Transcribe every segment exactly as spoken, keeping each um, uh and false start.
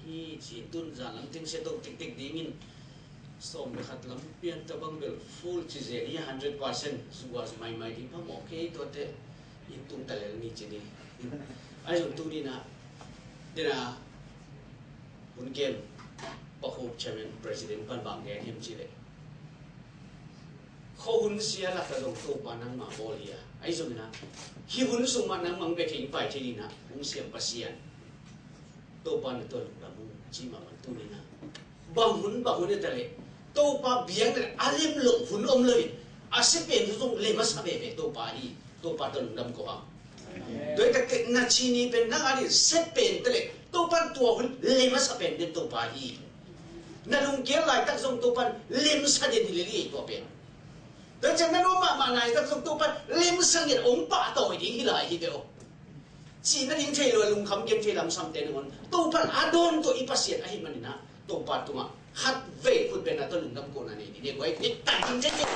Hi ci-in tun zan lam teng sia to tiktik dingin sawm le khat lam pian ta bang bel full ci zel hi, hundred percent zuaz maimai ding phamawh kei tuate in tung ta lel ni ci ni. Ahi zong tuni-in ah dena hun kem pakhup chairman president pan bang gen hiam cih leh khuahun sia lakah zong Topa nangmah bawl hi a, ahi zongin ah hih hun sung mah nangmah hong bia thei, hong pai thei dingin ah hong siam Pasian Topa na tawh lungdam ung ci mahmah tuni-in ah. Bang hun, bang hun hi ta leh Topa biakna a lem loh hun om lo in, a sia pen zong lem a sa veve Topa hi. Topa tawh lungdam ko hang. Tua hi tak teh na ci ni pen nang a ding sia pen ta leh Topa tua hun lem a sa pen den Topa hi. Na lungkial laitak zong Topa lemsa den hi lel hi tua pen. Tua ciang na nuam mahmah naitak zong Topa lemsa ngiat hong pahtawi ding hi lai hi ve aw. Cih na ding thei lo a lungkham gen thei lamsamte nangawn Topa a dawn tua i Pasian ahih manin ah Topa tungah khatvei khutbetna tawh lungdam kohna nei ding hi. Guai, ni tan ding thei thei.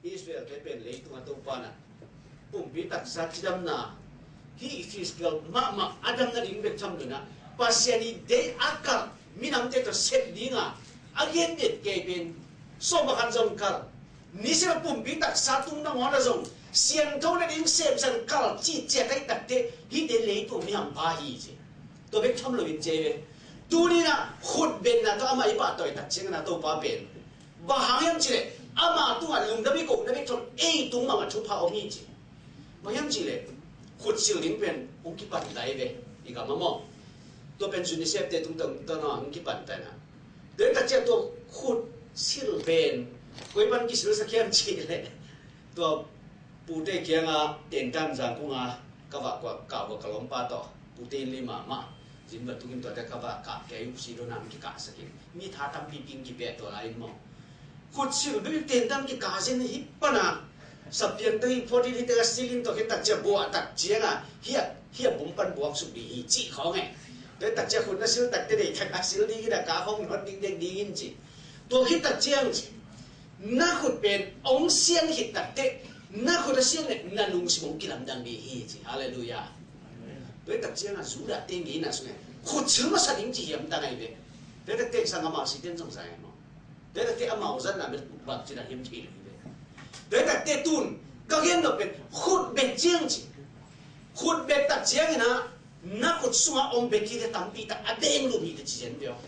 Israel-te pen leitungah Topa in ah pumpi taksa cidamna, hih physical mahmah a dam nading bek tham lo-in ah, Pasian i deih a kalh minamte tawh sep dinga a gen den kei pen sawm pakhat zong kalh, nisem a pumpi taksa tung nangawn ah zong siangtho nading semsan kalh cih ciat ahih takteh hihte leitung mi hampha hi ci. Tua bek tham lo in ci hi ve. Tuni-in ah khutbetna tawh amah i pahtawi tak ciangin ah Topa pen bang hang hiam cih leh ama tungah lungdam i kohna bek tham lo, ei tung mahmah thupha om hi ci. Bang hiam cih leh khutsil ding pen hong kipan ta hi ve, i gam ah maw. Tua pen UNICEF-te tung tawh tawh hong kipan ta hi na. Tua hi tak ciang tua khutsil pen koi pan kisilsak hiam cih leh tua pute kiangah tentan zangkung a ka vah kah uh a, ka lawmpa tawh pute inn li mahmah zin va tukin tuate ka vah kah kei uh, si dona hong kikahsak in, mi tha tampi ping kipia tua lai in maw. Khutsil bek tentan kikah zen hi pan a, sapiang tawh hi, phot in, hihte a sil in, tua khit tak ciang buah tak ciangah hih a, hih a bum pan buak suk ding hi cih khawng e. Tua tak ciang khut na sil tak teh deih tak a sil ding in a, kah khawng nawt ding dek ding in ci. Tua khit tak ciang na khut pen hong siang khit tak teh, na khut a siang leh na lungsim hong kilamdang ding hi ci. Halleluiah. Tua tak ciangah Judah-te ngeina sungah khutsil masa ding ci hiam ta ngai ve. Tua tak teh sang amau siten zong zai maw. Tua tak teh amau zatna bek bang ci na hiam thei lo hi ve. Tua tak teh tun ka gen nop pen khut bet ciang ci. Khut bet tak ciangin ah na khut sungah om bet hi leh tampi tak a beng lum hi teh ci zen ve aw.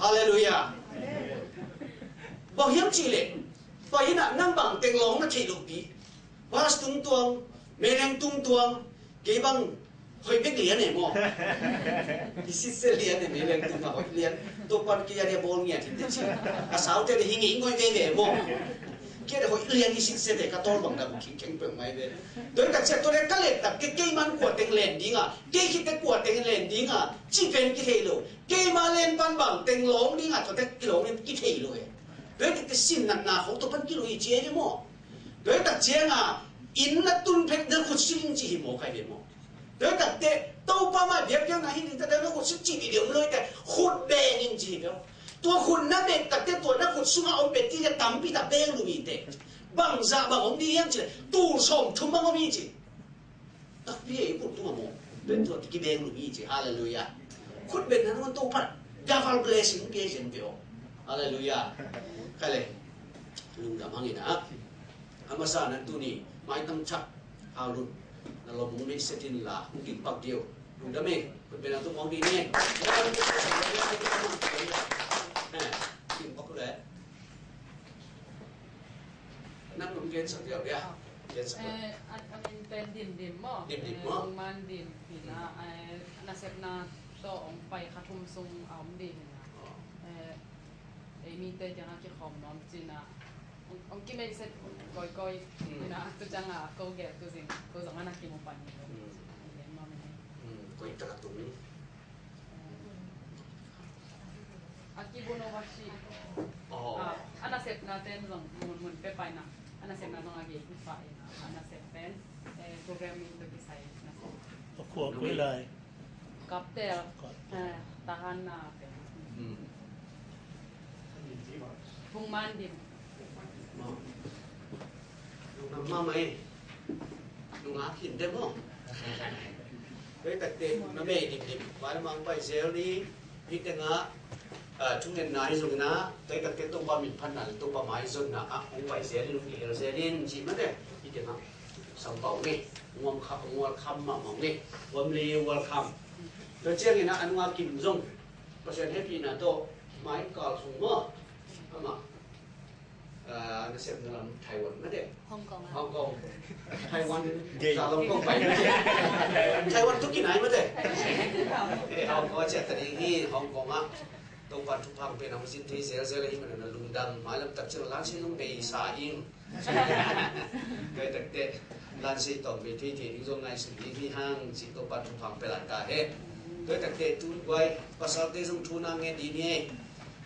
Halleluiah. Bang hiam cih leh pai in ah nang bang teng lawng na theih loh pi. Bus tung tuang, meleng tung tuang, kei bang hoih bek lian e maw. I sitse lian e, meleng tung a hoih lian. Topan kei a dia bawl ngiat hi teh ci. A saute dia hi ngei ngoi veve maw. Kei dia hoih lian i sitse te ka tawl bang da bu khingkheng peuh mai ve. Tua hi tak ciang tua leh ka let tak kei, kei man kua teng len ding a, kei khit teh kua teng len ding a cih pen kithei lo. Keima len pan bang teng lawng ding a, tua teh kilawng in kithei lo e. Tua hi tak teh sin natna khawng Topan kilui ci e maw. Tua hi tak ciangah inn na tun phet na khut sil in ci hi maw, khai ve maw. Tua hi tak teh Topa mai biakpiakna hi ding tak teh na khut sil cih ding deuh lo hi teh, khut beng in ci hi ve aw. Tua khut na beng tak teh tua na khut sungah om bet hi leh tampi tak beng lum hi teh. Bangzah bang om ding hiam cih leh tul sawmthum bang om hi ci. Takpi e, i khut tungah maw. Tua tua teh kibeng lum hi ci. Halleluiah. Khut betna nangawn Topa double blessing hong pia hi zen ve aw. Halleluiah. Khai le. Lungdam hang in ah. A masa nan tuni maitang thak Harun na lawm hong mei set in la hong kim pak dih uh. Lungdam e. Khut betna tung hong dih ni. Eh, kim pak uh le. Nang hong gensak dih uh dia. Gensak uh. Eh, a, a min pen Dim Dim maw. Dim Dim maw. Eh, Ung Man Dim hi na, eh, nasepna tawh hong pai kha thum sung a om dih hi na. Oh. Eh, ei mite kiangah kikhawm nuam cih na. Hong, hong kimei set kawikawi. Hmm. Hi na, tu ciangah ko gel tu zing, ko zong a na kimu pan hi. Hmm. Hi den maw min hi. Hmm, koi tak a tung. A kibun over shi. Oh. Ah, a nasepna ten zong mun, mun pia pai na. A nasepna zong a gei kipah in a, a nasep pen, eh, programming tawh kisai nasep. A khua koi lai? Kaptel. Kaptel. Eh, tahan na pen. Hmm. Hong Man Dim. Lungdam mahmah e. Nungak hi inteh maw? Tua hi takteh na mei dimdim vai lamah hong pai zel ni. Hih tengah, ah, thungetna hi zongin ah, tua hi takteh Topa min phatna le Topa maizonna ah hong pai zel in, hong kihel zel in cih mate. Hih tengah sampau ni. Hong welcome, hong welcome mahmah ni. Warmly welcome. Tua ciangin ah a nungak kim zong Pasian hehpihna tawh mai kal sung maw? Amah Ah, nasepna lam Taiwan mate. Hong Kong ah. Hong Kong. Taiwan. Gay. Sa Hong Kong pai mate. Taiwan tu kinai mate. Eh, Hong Kong ciah ta ding hi, Hong Kong ah. Topa thupha pen hong sin thei zelzel ahih manin a lungdam, mailam tak ciang lansei zong bei sa ing. Tua hi takteh lansei tawm bei thei thei ding zong ngaihsun ding hi hang ci, Topa thupha pia lai ta hen. Tua hi takteh tu guai pasalte zong thu na ngen ding hi.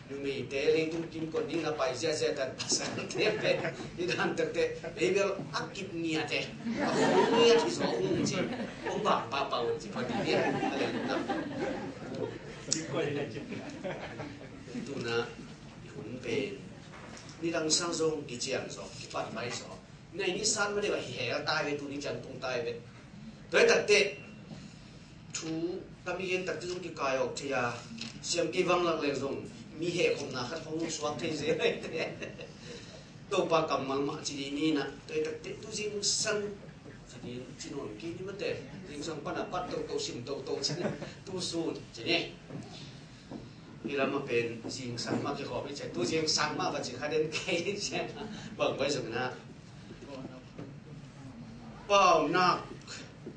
Numeite leitung kim kon ding na pai ziahziah tan pasalte pen hi dan takteh ei bel a kip ngiat e. A khong ngiat hi zaw ung ci. Ung bang papa ung ci pha ding hi. A le lungdam. Tuna i hun pen nidang sang zong kician zaw, kipan mai zaw. Nai ni san ma deuh a hi hel tai ve, tuni ciang tung tai ve. Tua hi takteh thu tami gen takteh zong kikai awk thei a, siam kei vang lak leng zong mi hehkhopna khat hong suak thei zel. Topa kammal mah ci ding ni na. Tua hi takteh tu zingsang ci ding ci nawn kei ni mate. Zingsang pan a pat toto sim toto ci ni. Tu sun ci ni. Hih lamah pen zingsang mah kikhawm hi ciah, tu zingsang mah va ci kha den kei hi ciah. Bang pai zong na. Paunak,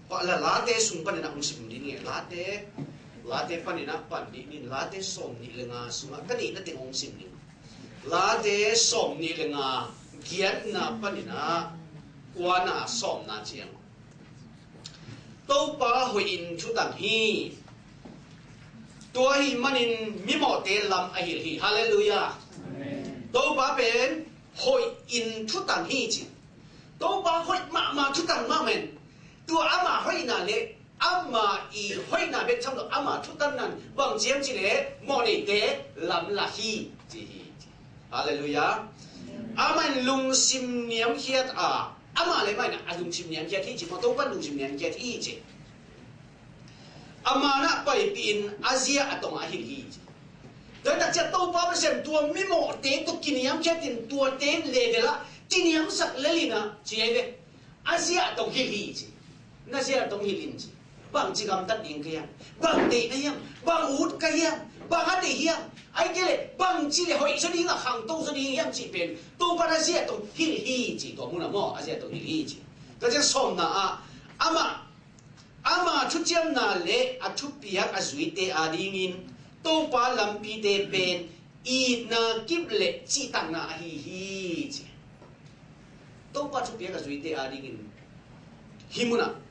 pa la Late sung panin a hong sim ding e. Late, Late panin a pan ding in, Late sawm nih le nga sungah ka neih na teng hong sim ding. Late sawm nih le nga, giatna panin a kuana sawmna ciang. Topa hoih in thutang hi. Tua ahih manin mimawhte lam a hilh hi. Halleluiah. Amen. Topa pen hoih in thutang hi ci. Topa hoih mahmah, thutang mahmah in. Tua ama hoihna le ama i hoihna bek tham lo, ama thutanna in bang ciam ci le mawhneite lam la hi ci hi. Halleluiah. Amah in lungsim niamkhiat a, amah le amah in a lungsim niamkhiat hi ci maw, Topa in lungsim niamkhiat hi ci. Amah in a paipih in a zia a tong a hilh hi ci. Tua hi tak ciah Topa Pasian tua mimawhte tawh kiniamkhiat in tuate level ah kiniamsak lel in a ci hi ve. A zia tong hilh hi ci. Na zia tong hilh in ci. Bangci gamtat ding ka hiam? Bang deihna hiam? Bang ut ka hiam? Bang a deih hiam? Ahih kei leh bangci le hoih zaw ding a khangto zaw ding hiam cih pen Topa na zia tong hilh hi ci. Tua munah maw a zia tong hilh hi ci. Tua ciang sawmna ah amah, ama thuciamna le a thupiak a zuite adingin Topa lampite pen itna kip le cihtakna ahi hi ci. Topa thupiak a zuite adingin hih munah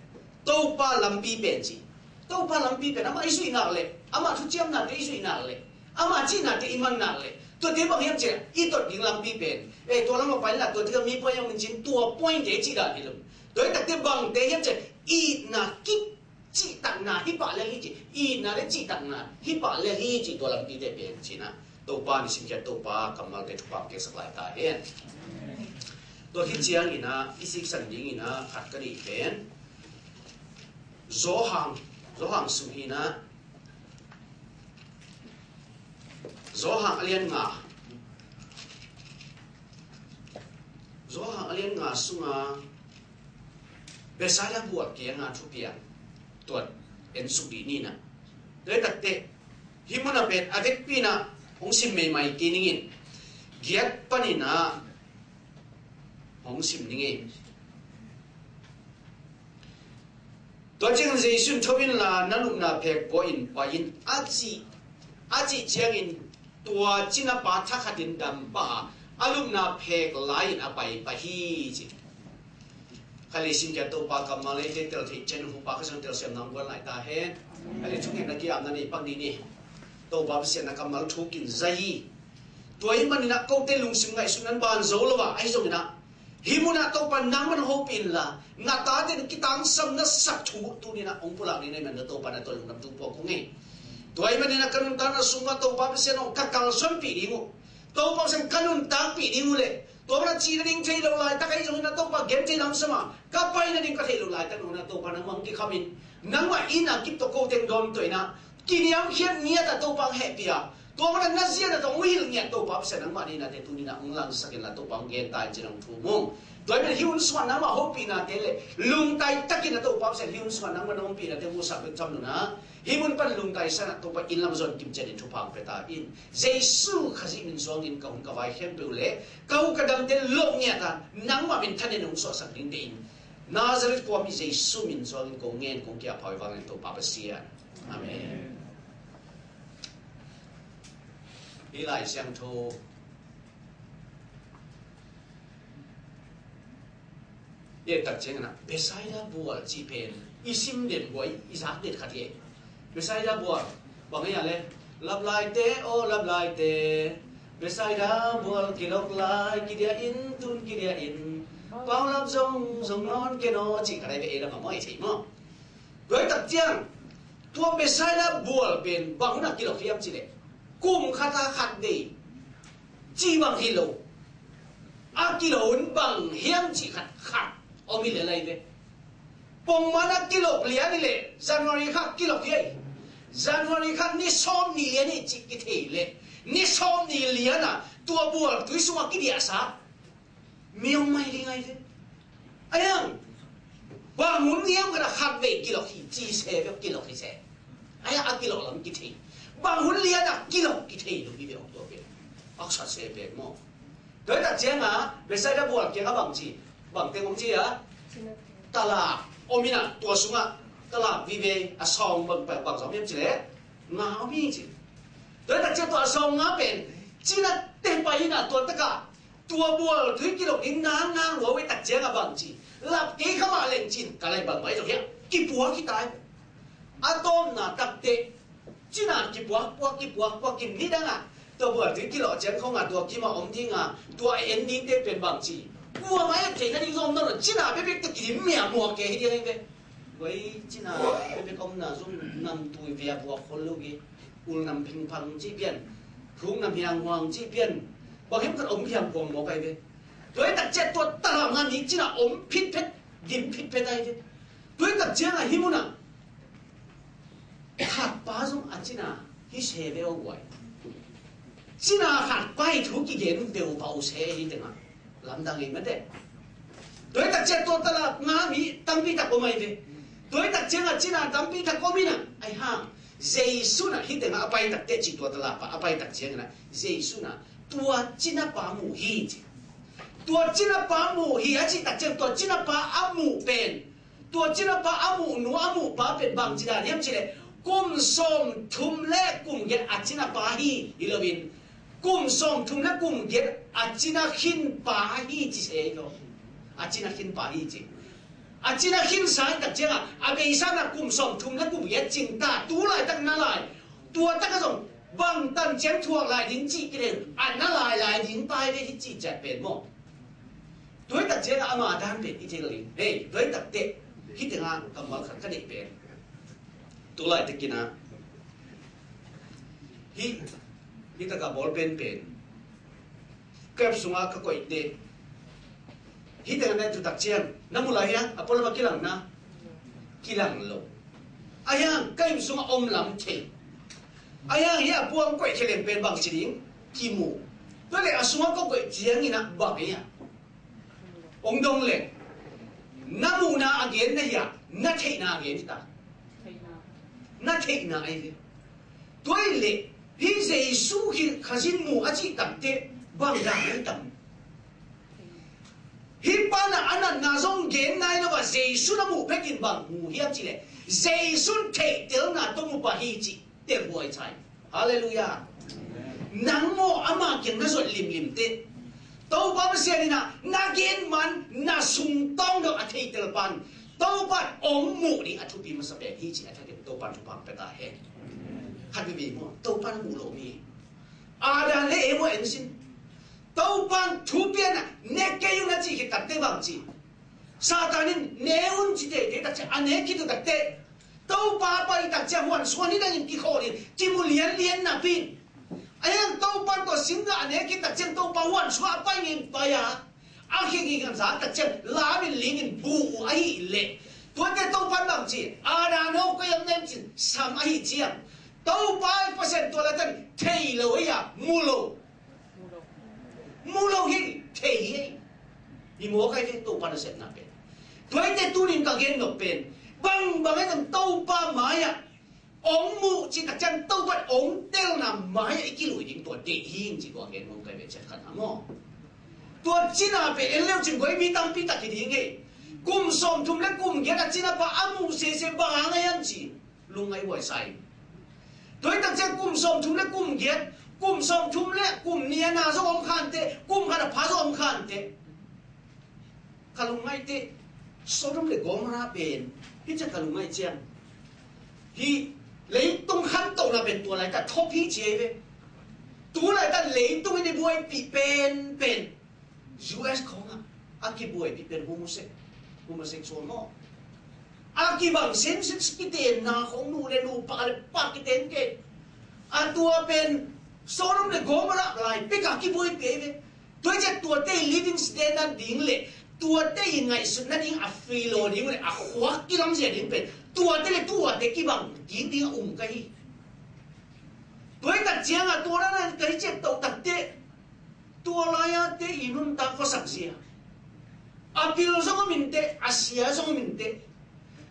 Topa lampi pen ci. Topa lampi pen amah i zuih nak le, amah thuciamnate i zuih nak le, amah cihnate i man nak le, tuate bang hiam ci a i tot ding lampi pen, eh, tua lamah pai inla tuate ka mi point hong min cin, tua pointe cih dan hi lo. Tua hi takte bangte hiam ci a itna kip cihtakna hi pah lel hi ci, itna le cihtakna hi pah lel hi ci, tua lampite pen ci na. Topa nisim khiat Topa kammalte thupha piaksak lai ta hen. Tua hi ciangin a i siksan dingin a khat ka deih pen Johan, Johan sung hi na, Johan a lian nga, Johan a lian nga sunga Bethsaida buak kianga thupiang tuat en suk dih ni na. Tua hi takte hih munah pen a vekpi in a hong sim meimai kei ning in, giat panin a hong sim ning ei. Tua ciangin Jesu in, "Tho inla na lupna phek pua in pai in," a cih, a cih ciangin tua cinapa thakhatin dampah a, a lupna phek lai-in a pai pah hi ci. Kha lei sim kia Topa kammal eite tel theih cian hupa kha siang telsiam nang guan lai ta hen. Kha lei thungetna kiamna nei pak dih ni. Topa Pasian na kammal thukin zai hi. Tua ahih manin a kote lungsim ngaihsutna in ban zo lo a, ahi zongin a hih munah Topa nangman hopih inla, na tate in kitangsamna sak thu tuni-in a hong pulak ding na hih manin a Topa na tawh lungdam thu puak kong hi. Tua ahih manin a ka nuntakna sungah Topa Pasian aw ka kalsuanpih ding uh, Topa Pasian ka nuntakpih ding uh leh Tua mana cih nading thei lo laitak ahi zongin a Topa gen thei lam sama, ka pai nading ka theih lo laitak nungin a Topa nangmah hong kikhamin, nangmah in a kip tawh ko teng dawn tawh in a kiniamkhiat ngiat a Topa hong hehpih a, tua mana na zian a tawh hong hilh ngiat Topa Pasian nangmah ni in a te tuni in a hong langsak in la Topa hong gen ta in cin hong thum ung. Tua hi pen hih hun sungah nangmah hopihnate le lungtai takin a Topa Pasian hih hun sungah nangmah na hong pihnate hong musak bek tham lo in a, hih mun pan lungtai sanah Topa inn lam zon kimcianin thupha hong pia ta in. Jesu Khazih min suangin ka hun ka vai khempeuh le ka hu ka damte loh ngiat a nangmah min thanin hong suahsak ding deih in. Nazareth khuami Jesu min suangin kong ngen kong kiaphawk hi vangin Topa Pasian. Amen. Hih Lai Siangtho i et tak ciangin a Bethsaida bual cih pen i sim den buai i zak den khat hi. Bethsaida bual bang hi a le, laplaite aw laplaite, Bethsaida bual kilok lai kidia in tun kidia in, paulap zong zong nawn ken aw cih khat ahi ve ei lam a maw i thei maw? Tua hi tak ciang tua Bethsaida bual pen bang hun a kilok hiam cih leh kum khat a khat vei cih bang hi lo. A kilok hun bang hiam cih khat khat om hi lel ahi ve. Pongman a kilok lian hi leh January kha kilok hi ahi. January kha ni sawm ni lian hi cih kithei leh ni sawm ni lian a tua bual tui sungah kidiahsa mi hong mai ding ahi ve. Ahi hang bang hun liam khat a khat vei kilok hi ci se ve kilok hi se. Ahi hang a kilok lam kithei. Bang hun lian a kilok kithei lo hi ve ong tua ve. Aksa se ve maw? Tua hi tak ciang a Bethsaida bual kiang a bang ci, bang teng om ci a, talap om in a tua sungah talap vive a sawng bang bang zong om hiam ci leh nga om hi ci. Tua hi tak ciang tua a sawng nga pen cina te pai in a tua takah tua bual tui kilok ding nang nang lua ve tak ciang a bang ci, lap kei kha mah leng cin ka lai bang bai zong hiam kipuak hi tai. A tawmna tak teh cina kipuak puak kipuak puak kim ni dang a tua bual tui kilok ciang khong a tua kim a om ding a tua en ding te pen bang ci, kuamah et theih nading zong om nawn lo cina bekbek teh kidim mia muak ke hi ding hi ve. Tua hi cina bekbek omna zong namtui via buak khol lo hi. Ul nam phingphang cih pian, hruk nam hianghuang cih pian, bang hiam khat om hiam kuang mawk ahi ve. Tua hi tak ciah tua talap nga ni cina om phit phet, dim phit phet ahi ve. Tua hi tak ciang a hih munah khat pa zong a cina hi se ve aw guai. Cina khat pa hi thu kigen deuh pah uh se hi tengah lamdang ei mate. Tua hi tak ciah tua talap nga mi tampi tak om ahi ve. Tua hi tak ciang a cina tampi tak om in a ahi hang Jesu na hi tengah a pai tak teh cih tua talap a a pai tak ciangin a Jesu na tua cina pa muh hi ci. Tua cina pa muh hi a cih tak ciang tua cina pa a muh pen tua cina pa a muh nu a muh pa pen bang ci dan hiam cih leh kum sawm thum le kum giat a cina pa hi hi loin kum sawm thum le kum giat a cina khin pa hi ci se hi lo. A cina khin pa hi ci. A cina khin sa hi tak ciangah a beisa na kum sawm thum le kum giat cing ta tu laitak na lai tua takah zong bang tan ciang thuak lai ding cih kideng a na lai lai ding pa hi ve hi cih ciat pen maw? Tua hi tak ciangah ama dan pen i thei lo ding. Hei, tua hi tak teh hih tengah kammal khat ka deih pen tu lai takin ah hih hih takah bawl penpen kep sungah ka koih teh hih tengah na tu tak ciang na mu lai hiam a pualam a kilang na kilang lo. A hiang ka inn sungah om lam thei. A hiang hih a puang koih kheleng pen bang ci ding kimu. Tua leh a sungah ka koih ciangin ah bang hi a ong dong leng na muhna a gen na hia na theihna a gen hi ta. Na theihna ahi ve. Tua hi leh hih Jesu hi Khazih mu a cih tak teh bang dan ahi tam. Hih pana a natna zong gen nai lo a Jesu na muh bekin bang mu hiam cih leh Jesu theihtelna tawh mu pah hi cih telhuai cai. Halleluiah. Nang maw ama kiang na zuat limlim teh Topa Pasian in ah na gen man na sungtawng deuh a theitel pan Topa ong muh ding a thupi masa pen hi cih a thakin Topa thupha pia ta hen. Khat veve maw Topa muh lo mi. Adam le Eva en sin Topa thu pian ah ne kei un a cih khit tak teh bang ci. Satan in ne un ci teitei tak ciah a ne khit uh tak teh Topa pai tak ciah huan suan hi dangin kikhawl in kimu lianlian napi in Ahi hang Topa in tua singgah a nek khit tak ciang Topa huan sungah a pai ngei pai a, a khik ngei kan za tak ciang lam in ling in bu uh ahih leh, tuate Topa in bang ci, Adam aw, koi om na hiam ci-in sam ahih ciang, Topa Pasian tua laitak in thei lo hi a, mu lo. Mu lo hi, thei hi. Hi mawk ahi ve Topa nasepna pen. Tua ahih teh tuni-in ka gen nop pen, bangbang ahi zong Topa mai-ah ong muh cih tak ciang Topa ong telna mai-ah i kilui ding tua deih hi ing ci tua gen mawk ahi ve ciat khat a maw. Tua cina pen en leu cin guai mi tampi tak hi ding hi. Kum sawmthum le kum giat a cinapa a muh sese bang hang ahi hiam ci lungngai huai sa ing. Tua hi tak ciang kum sawmthum le kum giat, kum sawmthum le kum nih a na zong om khanteh, kum khat a pha zong om khanteh. Ka lungngaih teh Sodom le Gomorrah pen, hi ciang ka lungngaih ciang, hih leitung khantohna pen tua laitak thawp hi ci ahi ve. Tu laitak leitung in i buaipih penpen, U S khawngah a kibuaipih pen homose-, homosexual maw? A kibang same sex kitenna khawng, nu le nu, pa le pa kiten kei. A tua pen Sodom le Gomorrah lai pek a kibuaipih ahi ve. Tua hi ciang tuate i living standard ding le tuate i ngaihsutna ding a free lo ding le a khuak kilamzia ding pen tuate le tuate kibang ding ding a um ka hi. Tua hi tak ciangah tua dan a ka hi ciat toh tak teh, tua lai-a te i nuntak khuasak zia, a pil zong om in teh, a sia zong om in teh.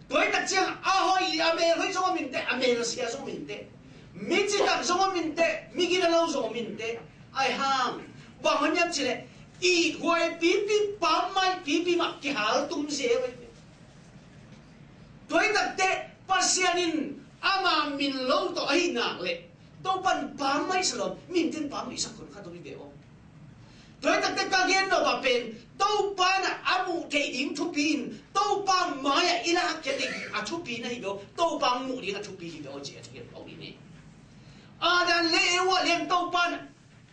Tua hi tak ciang a hoih, a mel hoih zong om in teh, a mel sia zong om in teh. Mi citak zong om in teh, mi gina lo zong om in teh. Ahi hang bang hang hiam cih leh, i huai pipi, pammaih pipi mah kihal tum zia ve. Tua hi tak teh Pasian in ama min lo tawh ahih nak leh Topa in pammaih sa lo, min tin pammaih sa khun khat om hi ve aw. Tua hi tak teh ka gen nop ah pen Topa in a muh theih ding thupi in Topa mai-ah i lakkhiat ding a thupi na hi ve aw. Topa muh ding a thupi hi ve aw ci a thupi aw hi ni. Adam le Eva lian Topa in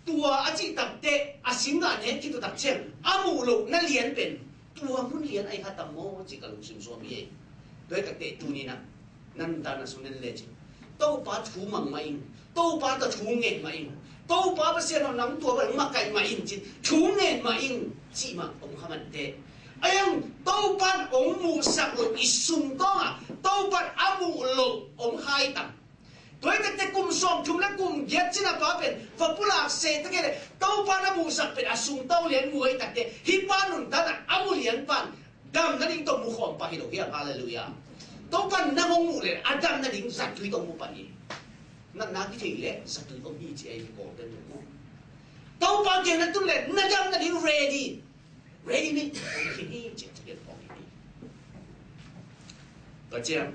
tua a cih tak teh a singgah nek khit uh tak ciang a muh loh na lian pen tua mun lian ahi kha tam maw ci ka lungsim suam hi. Tua hi tak teh tuni-in ah nan dan a sung nen lecin Topa thu mang mah ing, Topa tawh thu ngen mah ing, Topa Pasian aw nang tua bang makaih mah in cin thu ngen mah ing cih mah om kha man teh. Ahi hang Topa in ong muhsak loh i sungtawng ah Topa in a muh loh om kha hi tam. Tua hi tak teh kum sawmthum le kum giat cinapa pen va pulak se tak hi leh Topa in a muhsak pen a sungtawng lian mu hi tak teh hih pa nuntakna a mu lian pan damna ding tawh mu khawm pah hi lo hiam? Halleluiah. Topa in nang hong muh leh a damna ding zatui tawh mu pah hi. Natna kithei leh zatui om hi ci ei hi kawlten lo maw. Topa kiang na tun leh na damna ding ready. Ready made. Khin hi ci a thupian pawng hi. Tua ciang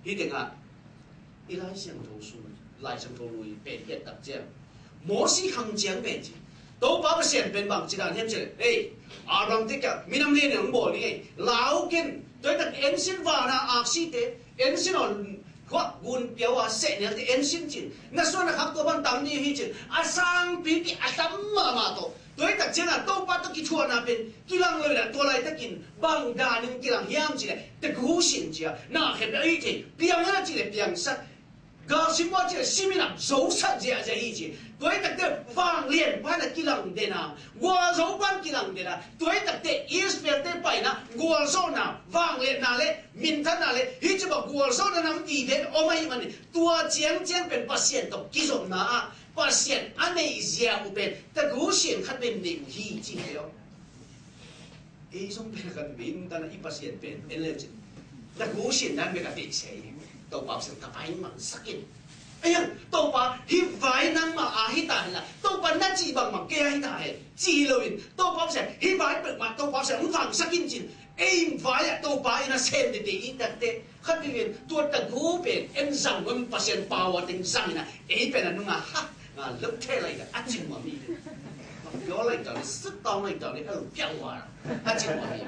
hih tengah i Lai Siangtho sung, Lai Siangtho lui pen hiat tak ciang Mosi khang ciang pen ci. Topa Pasian pen bang ci dan hiam cih leh, ei, Abraham te kiang minam lian in hong bawl ni ei. Lau ken, tua hi tak ensin vana aksite, ensin aw, khuak gun piau a sehnialte ensin cin. Na suan na khak tua bang tam ni hi cin. A sangpipi a tam mahmah tawh. Tua hi tak ciangah Topa tawh kithuahna pen kilang lo in ah tua laitakin bang danin kilang hiam cih leh, tagu sin cia, na khempeuh a hi thei, piang a cih leh piangsak, galsim a cih leh sim in ah zosat ziahziah hi ci. Tua hi tak teh vanglian pan a kilang den a, gualzo pan kilang den a, tua hi tak teh Israel-te paina gualzawhna, vangliatna le minthanna le hih ci bang gualzawhna nam vive om ahih manin tua ciangciang pen Pasian tawh kizopna ah Pasian a neih zia uh pen tagu sin khat pen neih uh hi ci hi aw. Ei zong pen kan minthana i Pasian pen en le cin tagu sin dan bek a deih sia hi. Topa Pasian ka vai mangsak in. Ahi hang Topa hih vai nangmah a hi ta hen la, Topa na cih bangmah kei a hi ta hen ci hi loin Topa Pasian hih vai peuhmah Topa Pasian hong vangsak in cin. Ei vai ah Topa in a sem tete i tak teh khat pi pen tua tagu pen en zang ngam Pasian power teng zang in a ei pen a nunga ha nga lo the lai a cin mami. Pio lai tau ni, sut tau lai tau ni, a lo piau wa a cin mami.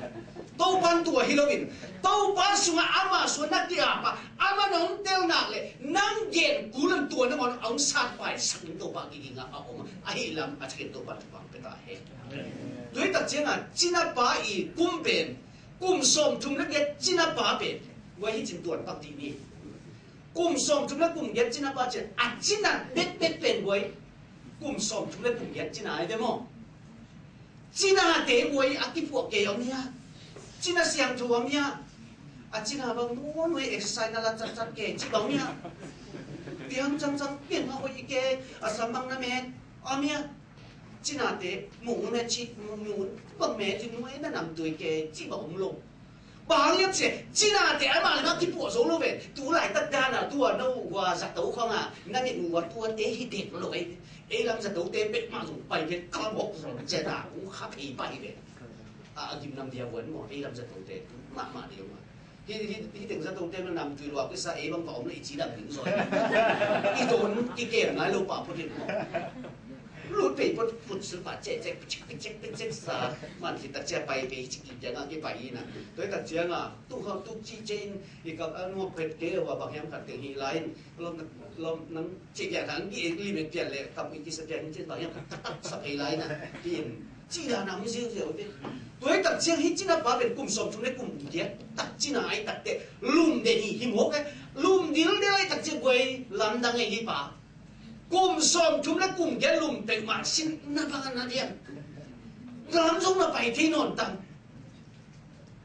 Topa tua hi loin Topa sungah ama suan na ti apa ama nong tel nak le nang gen kulan tua na ngon ong sat pai sak Topa ki dinga a om ahi lam a cikin Topa Topa peta he. Tua hi tak ciangah cinapa i kum pen kum sawmthum le giat cinapa pen guai hi cin tuan pak dih ni. Kum sawmthum le kum giat cinapa cian a cina betbet pen guai Kum sawmthum le kum giat cina ai ve maw? Cinate buai a kipuah kei om hia? Cina siangtho om hia? A cina bang nuai nuai exercise na la cat cat kei ci bang hia? Piang cang cang piang a hoih kei a sam bang na met om hia? Cinate mung ne ci mung bang met ci nuai na nam tui kei ci bang om lo. Bang hang hiam cih leh cinate amah le amah kipuah zo lo ve. Tu laitak dan a tua na uh hua zato khawng a na mit uh hua tuate hi dek lo ei. Ei lam zatote pek mah zong pai ve kal bok zong ciat a uh kha phei pai ve. A, a gim nam dia vuan maw ei lam zatote tu mahmah dia uh a. Hi, hi, hi teng zatote na nam tui luak i sa ei bang va om le i ci dam ding zaw. I don kikem nai lo pa phot in maw. Lut pei put put sul pa cek cek cek cek cek sa man ki tak cia pai pei cik i piang a ki pai i na. Toi tak ciang a tu hau tu ci ce in i kap a nuak pet ke wa bang hiam khat teng hi lai in lom lom nang ci piang nang ki lim piang le kap i ki sa piang ci bang hiam khat tak tak sa pei lai na. Hi in ci da nam ziu ziu te. Toi tak ciang hi cina pa pen kum sawmthum le kum giat tak cina ai tak te lum de ni hi mawk e. Lum dil de lai tak ciang guai lamdang e hi pa. Kum sawmthum le kum giat lum peuhmah sin na bang a na diam. Lam zong na pai thei nawn tam.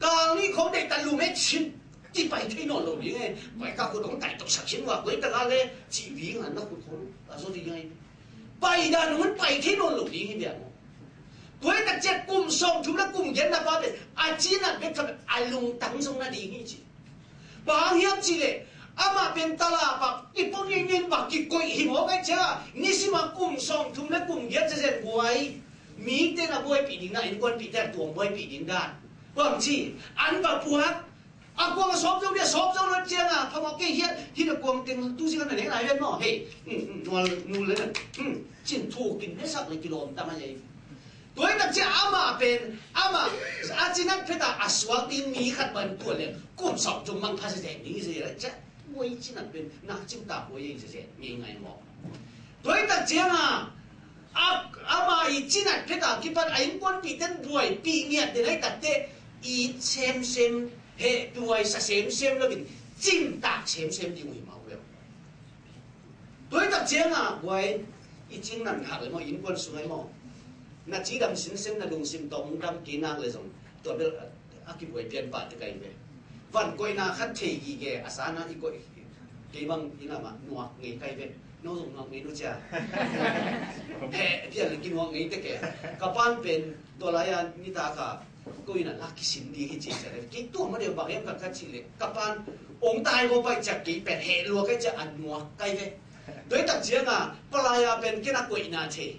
Kal nih khawng deihtak lum et sin ti pai thei nawn lo ding e. Pai ka khut hong taih toksak sin ua koi taka le cih ding a na khut hong a zaw ding ai. Pai dan hong pai thei nawn lo ding hi biang. Tuai tak ciat kum sawmthum le kum giat na pa pen a cinat bek khat a lungtang zong na ding hi ci. Bang hang hiam cih leh amah pen tala bak i pon i nin bak kikoih hi mawk ai cia. Nisima kum sawmthum le kum giat zezen buai. Mite na buaipih ding na innkuanpihte a tuang buaipih ding dan. Bang ci an va puak. A kuang a sawp zo dia sawp zo lo ciang a phamawh kei hiat hi na kuang teng tu zing a na neng lai ven maw hei. Nual nu le na cin thu kin ne sak le kilawm tam a lei. Tuai tak cia amah pen amah a cinat phet a a suak ding mi khat ban tuan le kum sawmthum mang pha zezeng ding hi zia cia. Tuai cinat pen nak cim ta kuai ei zezeng mi ngai maw. Tuai tak ciang a amah i cinat phet a kipan a innkuanpih ten buaipih ngiat den ai tak te i semsem heh tuai sa semsem lo in cim tak semsem ding uh hi mau leu. Tuai tak ciang a buai i cing nan hak le maw innkuan sung ai maw. Na cidam sinsen na lungsim tawh hong dam kei nak le zong tua bel a kibuai pian pah te kai ve. Van koihna khat thei gige a sana i koih kei bang i namah nuak ngei kai ve. No zong nuak ngei no cia. Heh pian le kinuak ngei te ke. Ka pan pen tua lai a nitak a ko ina lak kisin ding hi ci cia le kei tua ma deuh bang hiam ka ka ci le ka pan ong tai ko pai cia kei pen heh lua kai cia a nuak kai ve. Doi tak ciang a palai a pen ken a koihna thei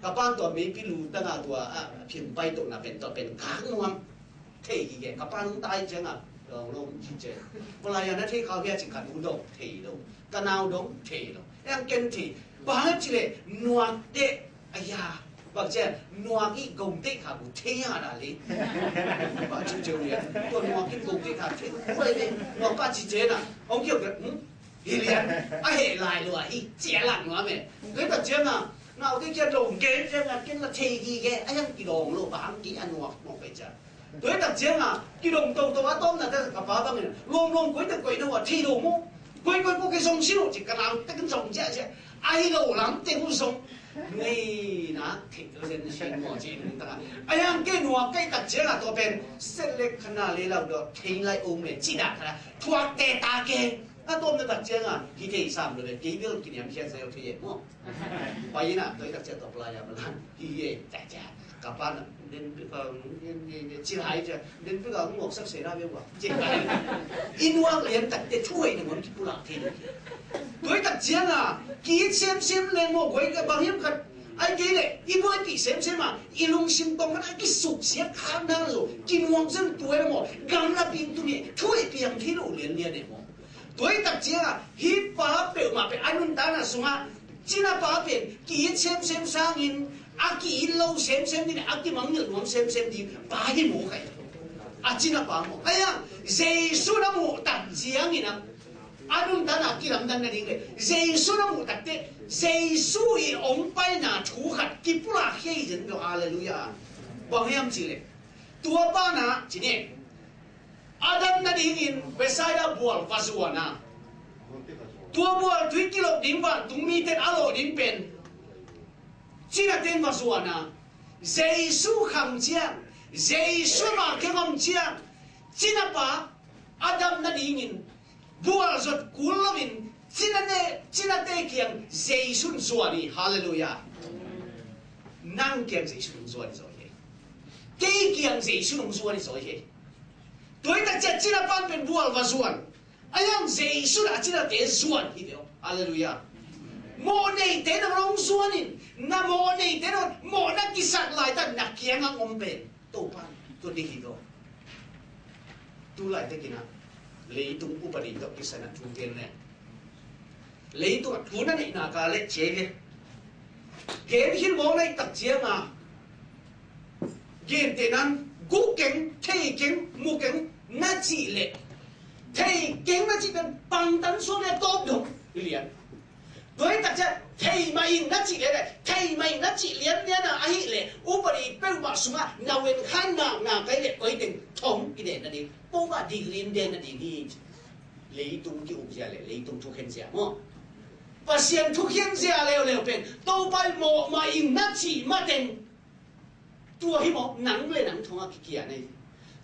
ka pan tua meipi lu tang a tua a phim pai tokna pen tua pen kak nuam thei hi ke ka pan ong tai ciang a long long ci cia palai a na thei khau hia ci khat u dong thei lo ka nau dong thei lo eng ken thei bang hiam ci le nuak te Aya, bang cia nuak i gong te kha bu thei ha da le. Ba ciu ciu lian, tua nuak i gong te kha thei. Bai le nuak ba ci cia na, ong kiu ke, hmm? Hi lian, a he lai lua hi, cia lak nuam e. Doi tak cia na, nau te kia dong ke, cia na ken la thei hi ke, a yang ki dong lo ba ang ki a nuak nuak bai cia. Doi tak ciang a kidong toto a tawmna te ka pa bangin lawm lawm koi te koi na wa thei lo mu. Koi koi ko ke zong si lo ci ka nau te kan zong cia cia. Ai lo lam te hu zong. Nui na thei lo zen si mo ci nung ta. Ai ang ke nuak kai tak ciang a to pen set le khana le lau do thei lai o me ci da ka thuak te ta ke. A tawmna tak ciang a hi thei sam lo le kei bil kiniam khiat sa yo thei ye mo. Pai na doi tak ciang to pla ya ma lan hi ye cia cia. Ka pa na den pi ka nung den den den ci lai cia den pi ka nung ngok sak se ra be wa ci lai. In wang lian tak te thu hei na mon ki pula thei lo. Doi tak ciang a ki it sem sem le mo goi ka bang hiam khat ai kei le i buai pi sem sem a i lungsim tong khat ai ki suk sia kha na lo ki nuam sem tuai le mo gam la ping tu ni thu hei piang thei lo lian lian e mo. Tuai tak ciang a hi pa peuhmah pen a nuntakna sungah cina pa pen ki it semsem sangin a ki it lo semsem ding a ki mangngilh nuam semsem ding pa hi maw kai. A cina pa maw ai a Jesu na muh tak ciangin a a nuntakna kilamdanna ding le Jesu na muh takte Jesu i ong paina thu khat kipulak hi zen lo. Halleluiah. Bang hiam cih le tua pa na ci ni A dam nadingin Bethsaida bual va zuan a, tua bual tui kilok ding vantung mite a lawh ding pen Cina ten va zuan a, Jesu khang ciang, Jesu ma keng om ciang, cina pa a dam nadingin bual zot kul loin cina ne, cina te kiang Jesu in zuan hi. Halleluiah. Nang kiang Jesu in zuan hi zaw hi. Kei kiang Jesu in zuan hi zaw hi. Tua hi tak ciang cina pan pen bual va zuan. A yang Jesu na cina te zuan hi ve aw. Halleluiah. Mawh nei te na hong zuan in, na mawh nei te na mawh na kisak laitak na kiang a om pen Topa tua ding hi ve aw. Tu laitak in a leitung upadi tawh kisai na thu gen le, leitung a thu na neihna ka le cia ve. Gen hin mawh na i tak ciang a, gentehnan gu keng, thei keng, mu keng na cih leh, thei keng na cih pen pangtan suak le tawp dong lian. Tua hi tak ciang thei mah ing na cih leh, thei mah ing na cih lianlian a, ahih leh upadi peuhmah sungah na wen khan na, na kai leh koi teng thong i den nading, poma degree in den nading hi. Leitung ki-uk zia le leitung thukhen zia maw, Pasian thukhen zia leuleu pen Topa i mawh mah ing na cih mateng, tua hi maw, nang le nang thongah kikia nei.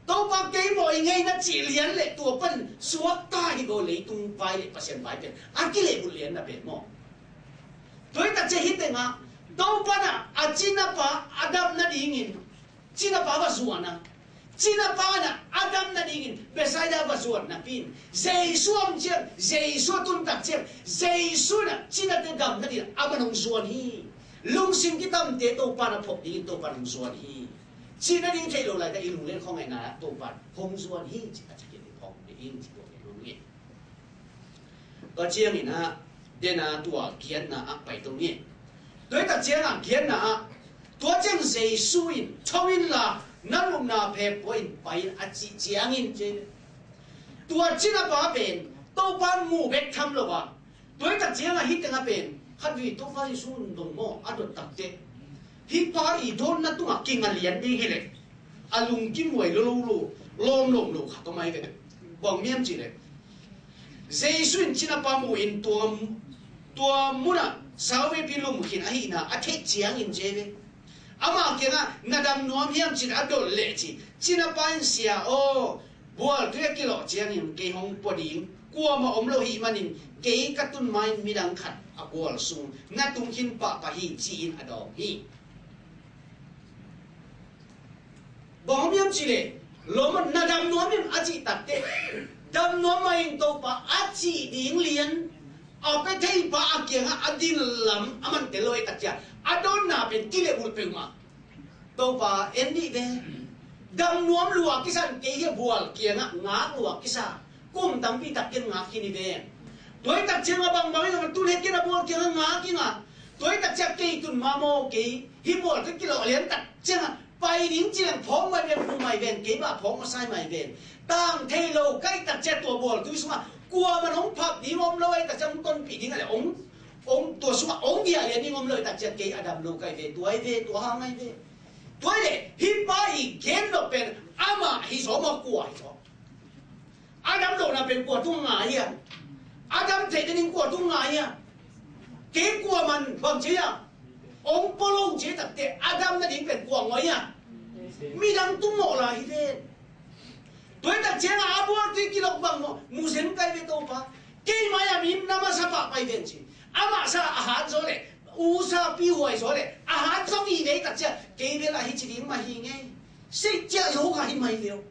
Topa kei mawh i ngei na cih lian le tua pan suakta hi maw, leitung vai le Pasian vai pen a kilehbulh lian na pen maw. Tua hi tak ciang hi tengah Topa na a cina pa a dam nadingin cina pa va zuan a, cina pa na a dam nadingin Bethsaida va zuan napi in Jesu om ciang Jesu a tun tak ciang Jesu na cina te dam nadingin a man hong zuan hi. Lungsim kitamte Topa na phawk dingin Topa na hong zuan hi. Cih nading theih lo laitak i lunglen khuangaihna ah Topa hong zuan hi cih a cikin i phawk ding ci tua kei lo nge. Tua ciangin ah dena tua giatna ah pai to nge. Tua hi tak ciangah giatna ah tua ciang Jesu in tho inla na lupna phek pua in pai in a cih ciangin ci. Tua cina pa pen Topa mu bek tham lo a, tua hi tak ciangah hi tengah pen khat vei Topa Jesu in dong maw a dot tak teh, hi pa i dawnna tungah kinga lian ding hi leh a lungkim huai lo lo lo, lawm lawm lo khat om ahi ve. Bang miam cih leh Jesu in cina pa mu in tua, tua munah sauvepi lum khin ahihna a theih ciangin ci ve. Amah kiangah na dam nuam hiam cin a dot leh ci, cina pa in sia aw, bualtui a kilawh ciangin kei hong pua ding kuamah om lo hih manin kei ka tun ma-in midang khat a bual sung na tung khin pahpah hi ci-in a dawng hi. Bang om hiam cih leh lawm na dam nuam hiam a cih takteh dam nuam mah in Topa a cih ding lian a pia thei pa a kiangah a din lam a man tel lo hi tak ciang a dawnna pen kilehbulh peuhmah. Topa en dih ve. Dam nuam lua kisa in kei hi a bual kiangah ngak lua kisa. Kum tampi tak ken ngak khin hi ve. Tua hi tak ciangah bangbang hi zong a tun he ken a bual kiangah ngak hi ngak. Tua hi tak ciang kei tun ma maw kei hi bual ka kilawh lian tak ciangah pai ding ci leng phawk mai ven, phu mai ven, kei bah phawk masai mai ven. Tang thei lo ka hih tak ciang tua bualtui sungah kuaman hong phak ding om lo a hih tak ciang hong tonpih ding a le hong, hong tua sungah hong giah lian ding om lo a hih tak ciang kei a dam lo ka hi ve, tua hi ve, tua hang ahi ve. Tua hi leh hih pa i gen lo pen amah hi zaw maw, kua hi zaw? A dam lohna pen kua tung ngai hia? A dam theih nading kua tung ngai hia? Kei kuaman bang ci hia? Ong pua lo ci takteh a dam nading pen kua ngoi hia? Midang tung mawh lai hi ven. Tua hi tak ciangah a bualtui kilawh bang maw, mu zen kai ve Topa. Kei mai-ah mi na masa pah pai ven ci. Amah sa a hat zaw leh, u sa pi huai zaw leh a hat zaw hi ve tak ciang kei bel a hi ci ding mah hi ngei. Sei ciah zo kha hi mai ve uh.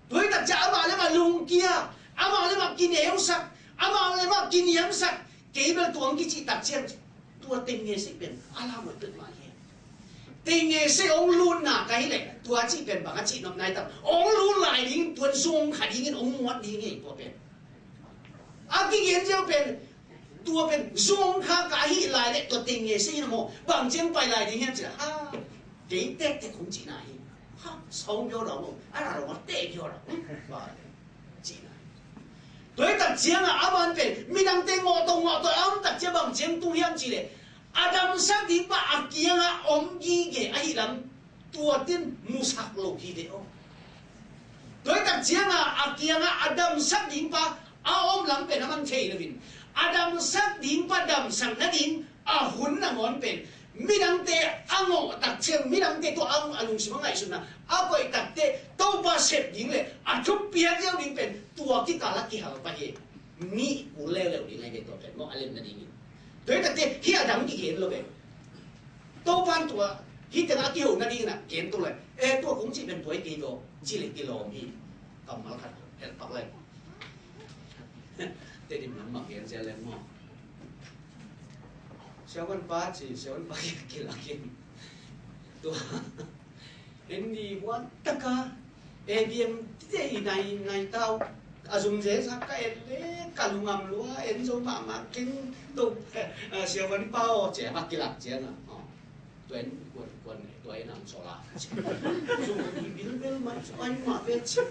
Tua hi tak ciang amah le mah lungkia, amah le mah kineusak, amah le mah kiniamsak, kei bel tuang kicih tak ciang tua teng nge sei pen a lamot peuhmah hi. Teng nge sei ong lutna ka hi leh tua cih pen bang a cih nop nai tam, ong lut lai ding tuan zong kha dingin ong muat ding hi tua pen. A kigen ziau pen tua pen zong kha ka hih lai leh tua teng nge sei na maw, bang ciang pai lai ding hiam cih leh ha, kei tektek hong cihna hi. Ha, sawng biau lo maw, a na lo maw, teh biau lo maw, cihna hi. Tua hi tak ciangah a man pen midangte ngawh tawh ngawh tawh a om tak ciang bang ciang tung hiam cih leh a damsak ding pa a kiangah om gige ahih lam tua tin musak lo hi ve aw. Tua hi tak ciangah a kiangah a damsak ding pa a om lam pen a man thei lo in, a damsak ding pa damsak nading a hun nangawn pen Midangte a ngawh takciang, midangte tua a, a lungsim a ngaihsutna a koih takte Topa sep ding le a thupiak ziau ding pen tua kikal a kihal pah hi. Nih kul leuleu ding ahi ve tua pen maw, a lemna dingin. Tua hi takte hih a dang kigen lo ve. Topa in tua hih tengah a kiho nadingin a gen to le, e, tua kong cih pen tua hi kei tua, ci le kilawm hi. Kammal khat helh pak le. Tedim lam mah gen zel leng maw. Siavuanpa ci, siavuanpa kilakin. Tua. En di vuan taka. A B M te i nai, nai tau. A zum ze sa ka et le, ka lungam lua, en zo mahmah keng to. Eh, siavuanpa aw, ci a kilak ciang a. Aw. Tua in kuan, kuan, tua in ang sola. Zong i bilbel mai, ai mah ve ci.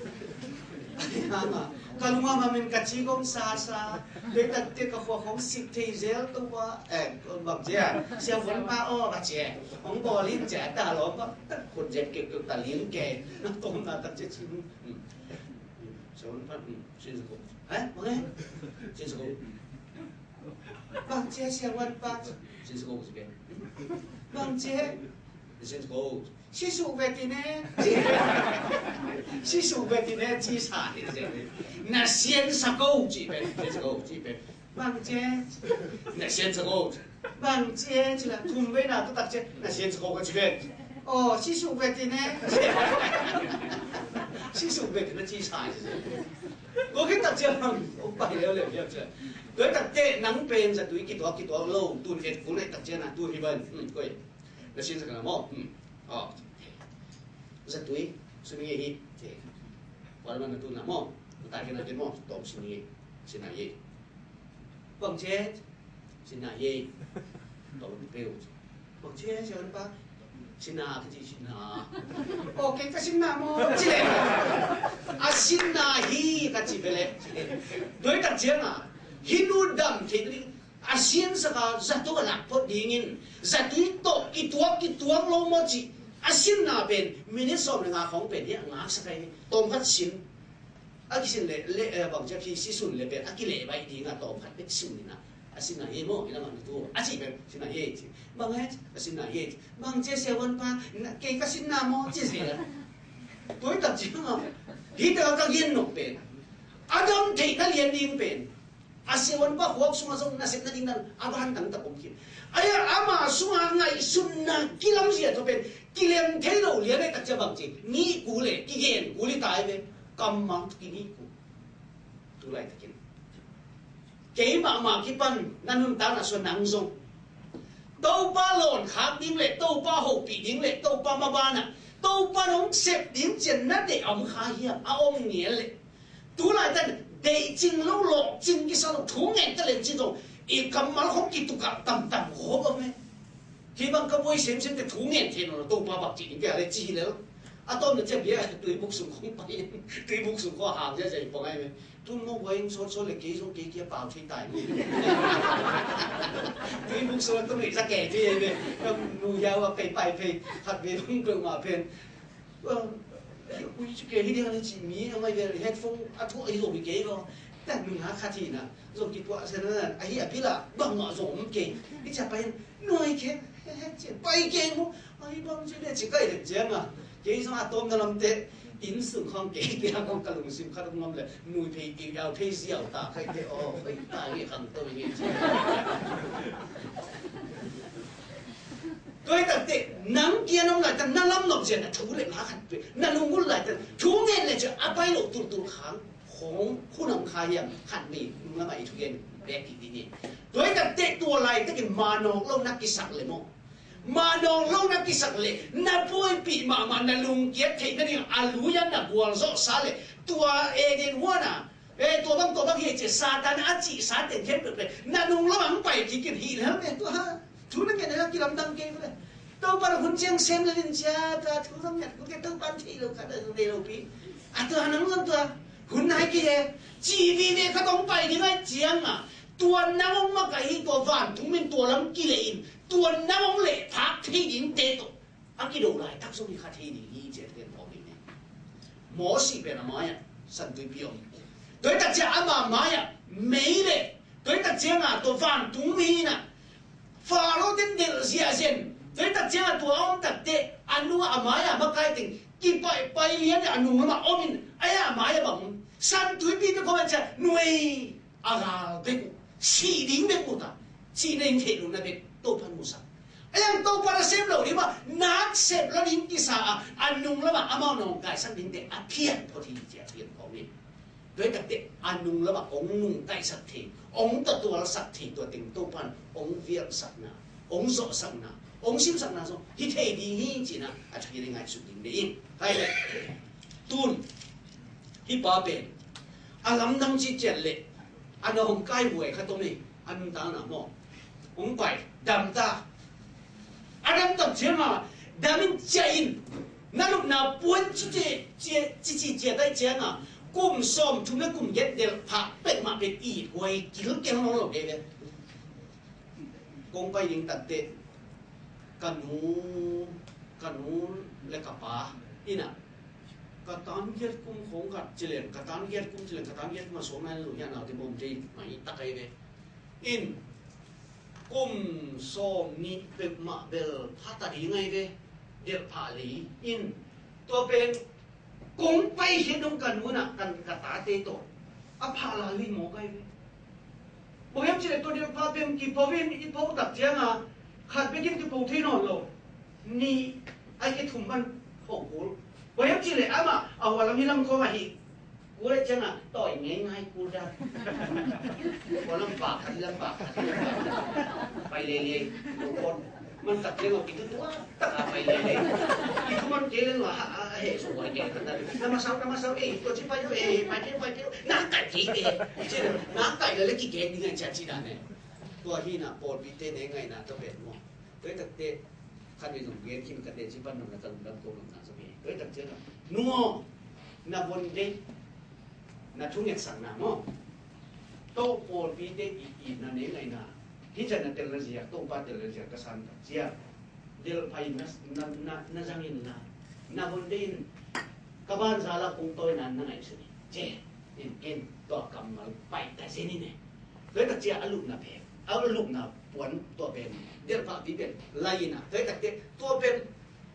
Ka lungam a min ka ci kong sa sa. Tua takte ka khua kong sik thei zel to ba. Eh, bang cia. Siavuanpa aw ka cia. Hong bawl in cia ta lawm ba. Khut zep keu keu ta ling ke. Na tom na tak cia ci. Hmm. Siavuanpa, hmm. Sin sa ko. Eh, bang eh? Sin sa ko. Bang cia siavuanpa. Sin sa ko ci ke. Bang cia. Sin sa ko. Sisuk ve ti ne. Sisuk ve ti ne, ci sa hi ci. Na sian sa ko ci pen, sian sa ko ci pen. Bang cia. Na sian sa ko. Bang cia ci la, thum ve na tu tak cia. Na sian sa ko ka ci pen. Oh, sisuk ve ti ne. Sisuk ve ti ne ci sa hi ci. Ko ki tak cia bang. Oh, pai leu leu cia. Ko tak te nang pen zatui kituak kituak lo, tun et kul le tak cia na tu hi ban. Hmm, koi. Na sin sa ka na maw? Hmm. Aw. Zatui, suni nge hi. Te. Kuala man na tu na maw? Na ta ke na ke maw? Tawm suni nge. Sina ye. Bang chet. Sina ye. Tawm peu. Bang chet, siavuanpa. Sina ka ci sina. Aw, kei ka sina maw? Ci le. A sina hi ka ci bele. Doi tak ciang a. Hi nu dam thei ni. A siansak a zato a lak phot dingin zatui tawh kituak kituak lo maw cih a sinna pen minit sawm le nga khawng pen hi a ngaksak ahi. Tawmkhat sin a kisin le, le, eh, bang cia khi si sun le pen a kileh baih ding a tawmkhat bek sin ni na a sinna hi maw, i lamah na tu a cih pen sinna hi ci. Bang he a sinna hi ci. Bang cia siavuanpa kei ka sinna maw ci zel a. Tuai tak ci maw. Hi tak a ka gen nok pen a dam theih na lian ding pen a siavuanpa khuak sungah zong nasep nading dan a van tamtak om khin. Ahi a ama sungah ngaihsutna kilamzia tawh pen kilem thei lo lian ahi tak cia bang ci, nih kul le kigen kul hi ta hi ve. Kammal kinih kul. Tu laitakin kei mahmah kipan na nuntakna sua nang zong Topa lawn khak ding le Topa hopih ding le Topa mabanah Topa nong sep ding cian na deih a om kha hiam? A om ngial le tu laitan deihcing lo, lawhcing kisa lo, thu ngen ta len cin zong i kammal khong kitukah tamtam khawk om e. Hi bang ka buai semsem te thu ngen thei nawn lo, Topa bak cih ding kei a le ci hi lel. A tawmna cia bia tuibuk sung khong pai, tuibuk sung khong a hau cia cia i pong ai me. Tun mo buai ing sawtsawt le kei zong kei kia pau thei tai. Tuibuk sung a tun i za kei thei ai me. Ka nu hiau a pei pai pei khat ve bang peuhmah pen. Ui, cu kei hi ding a le cih mi a ngai ve headphone a thuah hi zo hi kei lo. Tan nung a khat hi na zong kipuah sen na ahi a pila bangmah zong om kei. I cia pai in nuai kei he he ci pai kei mu. Ahi bang ci le ci kai le ciang a kei zong a tawmna lamte inn sung khawng kei kei a kong ka lungsim khat om ngam le nui phei i au phei ziau ta khai te aw khai ta nge khang to nge ci. Tua hi takte nang kia nong laitak na lam nop zia na thu le la khat pe na lungul laitak thu ngen le cia a pai lo tultul khang khong hun ang kha hiam khat ni nung lamah i thugen bek kik ding hi. Tua hi takte tua laitakin manawk lo na kisak le maw? Manawk lo na kisak le na puaipih mahmah na lungkiat theih nading a lui a na gualzawhsa le tua Eden huan a E, tua bang, tua bang hi ci, Satan a cihsa teng khempeuh pen na nung lamah hong pai kik in hih lel ve tua. Thu na ngen a kilamdang kei ve. Topa na hun ciang sem le lin cia ta thu zong nget kul kei Topa an thei lo khat a zong nei lo pi. A tua nang zong tua hun nai kei e. Ci vive khat hong pai ding ai ciang a tua nang hong makaih hi tua vantung min tua lam kileh in tua nang hong leh phak thei ding te tawh a kido laitak zong hi kha thei ding hi ci a ten phawk ding ne. Mawsi pen a mai-ah santuipi om. Tua hi tak ciang ama mai-ah mei le tua hi tak ciang a tua vantung mi in a Faro ten delh ziahzen Tua hi tak ciangah tua a om takteh a nungah a mai-ah makai teng kipai pai lian a nung lamah om in, a mai-ah bang om, San Tuipi te khawng ah ciah nuai a gal bek uh, sih ding bek uh ta, sihna in theih lohna bek Topan musak. A yang Topan a sem lo ding mah, nak sep lo ding kisa a, a nung lamah amau nawngkaisak dingte a phian phot hi ci a phian khawng hi. Tua hi takteh a nung lamah hong nungkaisak thei, hong tatualsak thei tua teng Topan hong vialsakna, hong zawhsakna, hong simsakna zong hi thei ding hi cihna a thakin i ngaihsut ding deih in. Hai le tun hih pa pen a lamdang cih ciat leh a na hong kaihuai khat om hi. A nuntakna maw hong pai, dam ta. A dam tak ciangah dam in ciah in, na lupna puan cici ciah, cici ciah taih ciangah kum sawm thum le kum giat delh phah peuhmah pen it huai kilkel nawn lo kei ve. Kong pai ding takteh ka nu, ka nu le ka pa in ah ka tan giat kum khawng khat ci leng, ka tan giat kum ci leng, ka tan giat kum a sawm nai lo hian a ti bawm thei mai tak ai ve. In kum sawm nih peuhmah bel pha ta ding ai ve. Delh phah lei in tua pen kong pai hian dong ka nu in ah kan ka tate tawh a phah lai mawk ai ve. Bang hiam cih leh tua delh phah pen kipo in i po tak ciangah khat bekin kipo thei nawn lo. Nih ai ke thum man ho kul. Bang hiam cih leh amah a hua lam hi lam khawng ahi. Kul leh ciangah tawi ngeingai kul dan. Kua lam pah khat hi lam pah khat hi lam pah khat. Pai lele. Lo pon. Man tak ciangah kitu tua taka pai lele. Kitu man kei leng a heh so wai kei khat dan. Na masau na masau eh tua ci pai lo eh pai kei pai kei. Na kai kei eh. Ci na kai lele kikei ding ai cia ci dan eh. Tua hi na pawlpite ne ngaihna tua pen maw. Tua hi takteh khat vei zong gen khin ka teci pan nong na ka lungdam ko nong na zong hi. Tua hi tak ciangah nu aw, na von deih na thungetsakna maw, Topa pawlpite i itna ne ngaihna, hih ciang na tel na ziak, Topa tel na ziak ka san tak ciang delh phah in na, na, na, na zang in la, na von deih in ka banza la kong tawina na ngaihsun hi. Ci in ken tua kammal pai ta zen in e. Tua hi tak ciang a lupna phek, a lupna puan tua pen delh phahpi pen lai in a, tua hi tak ciang tua pen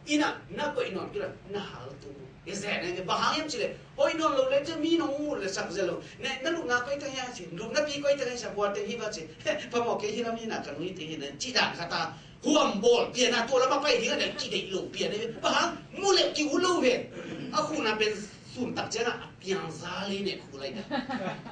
in a na koih nawn kila na hal tu. E zen e, bang hang hiam cih leh hoih nawn lo le ciang mi nong mut le sak zel lo. Na, na lupna koi tak hia ci, lupna pi koi tak hia ci, bua teng hi ba ci. Phamawh kei hi lam hi na ka nui teng hi na ci dan khat a. Huam bawl pian a tua lam a pai ding a, na kideih lo pian a, bang hang mu leh ki ut lo ve. A khuna pen sun tak ciang a, a piang za lei ne khu lai na.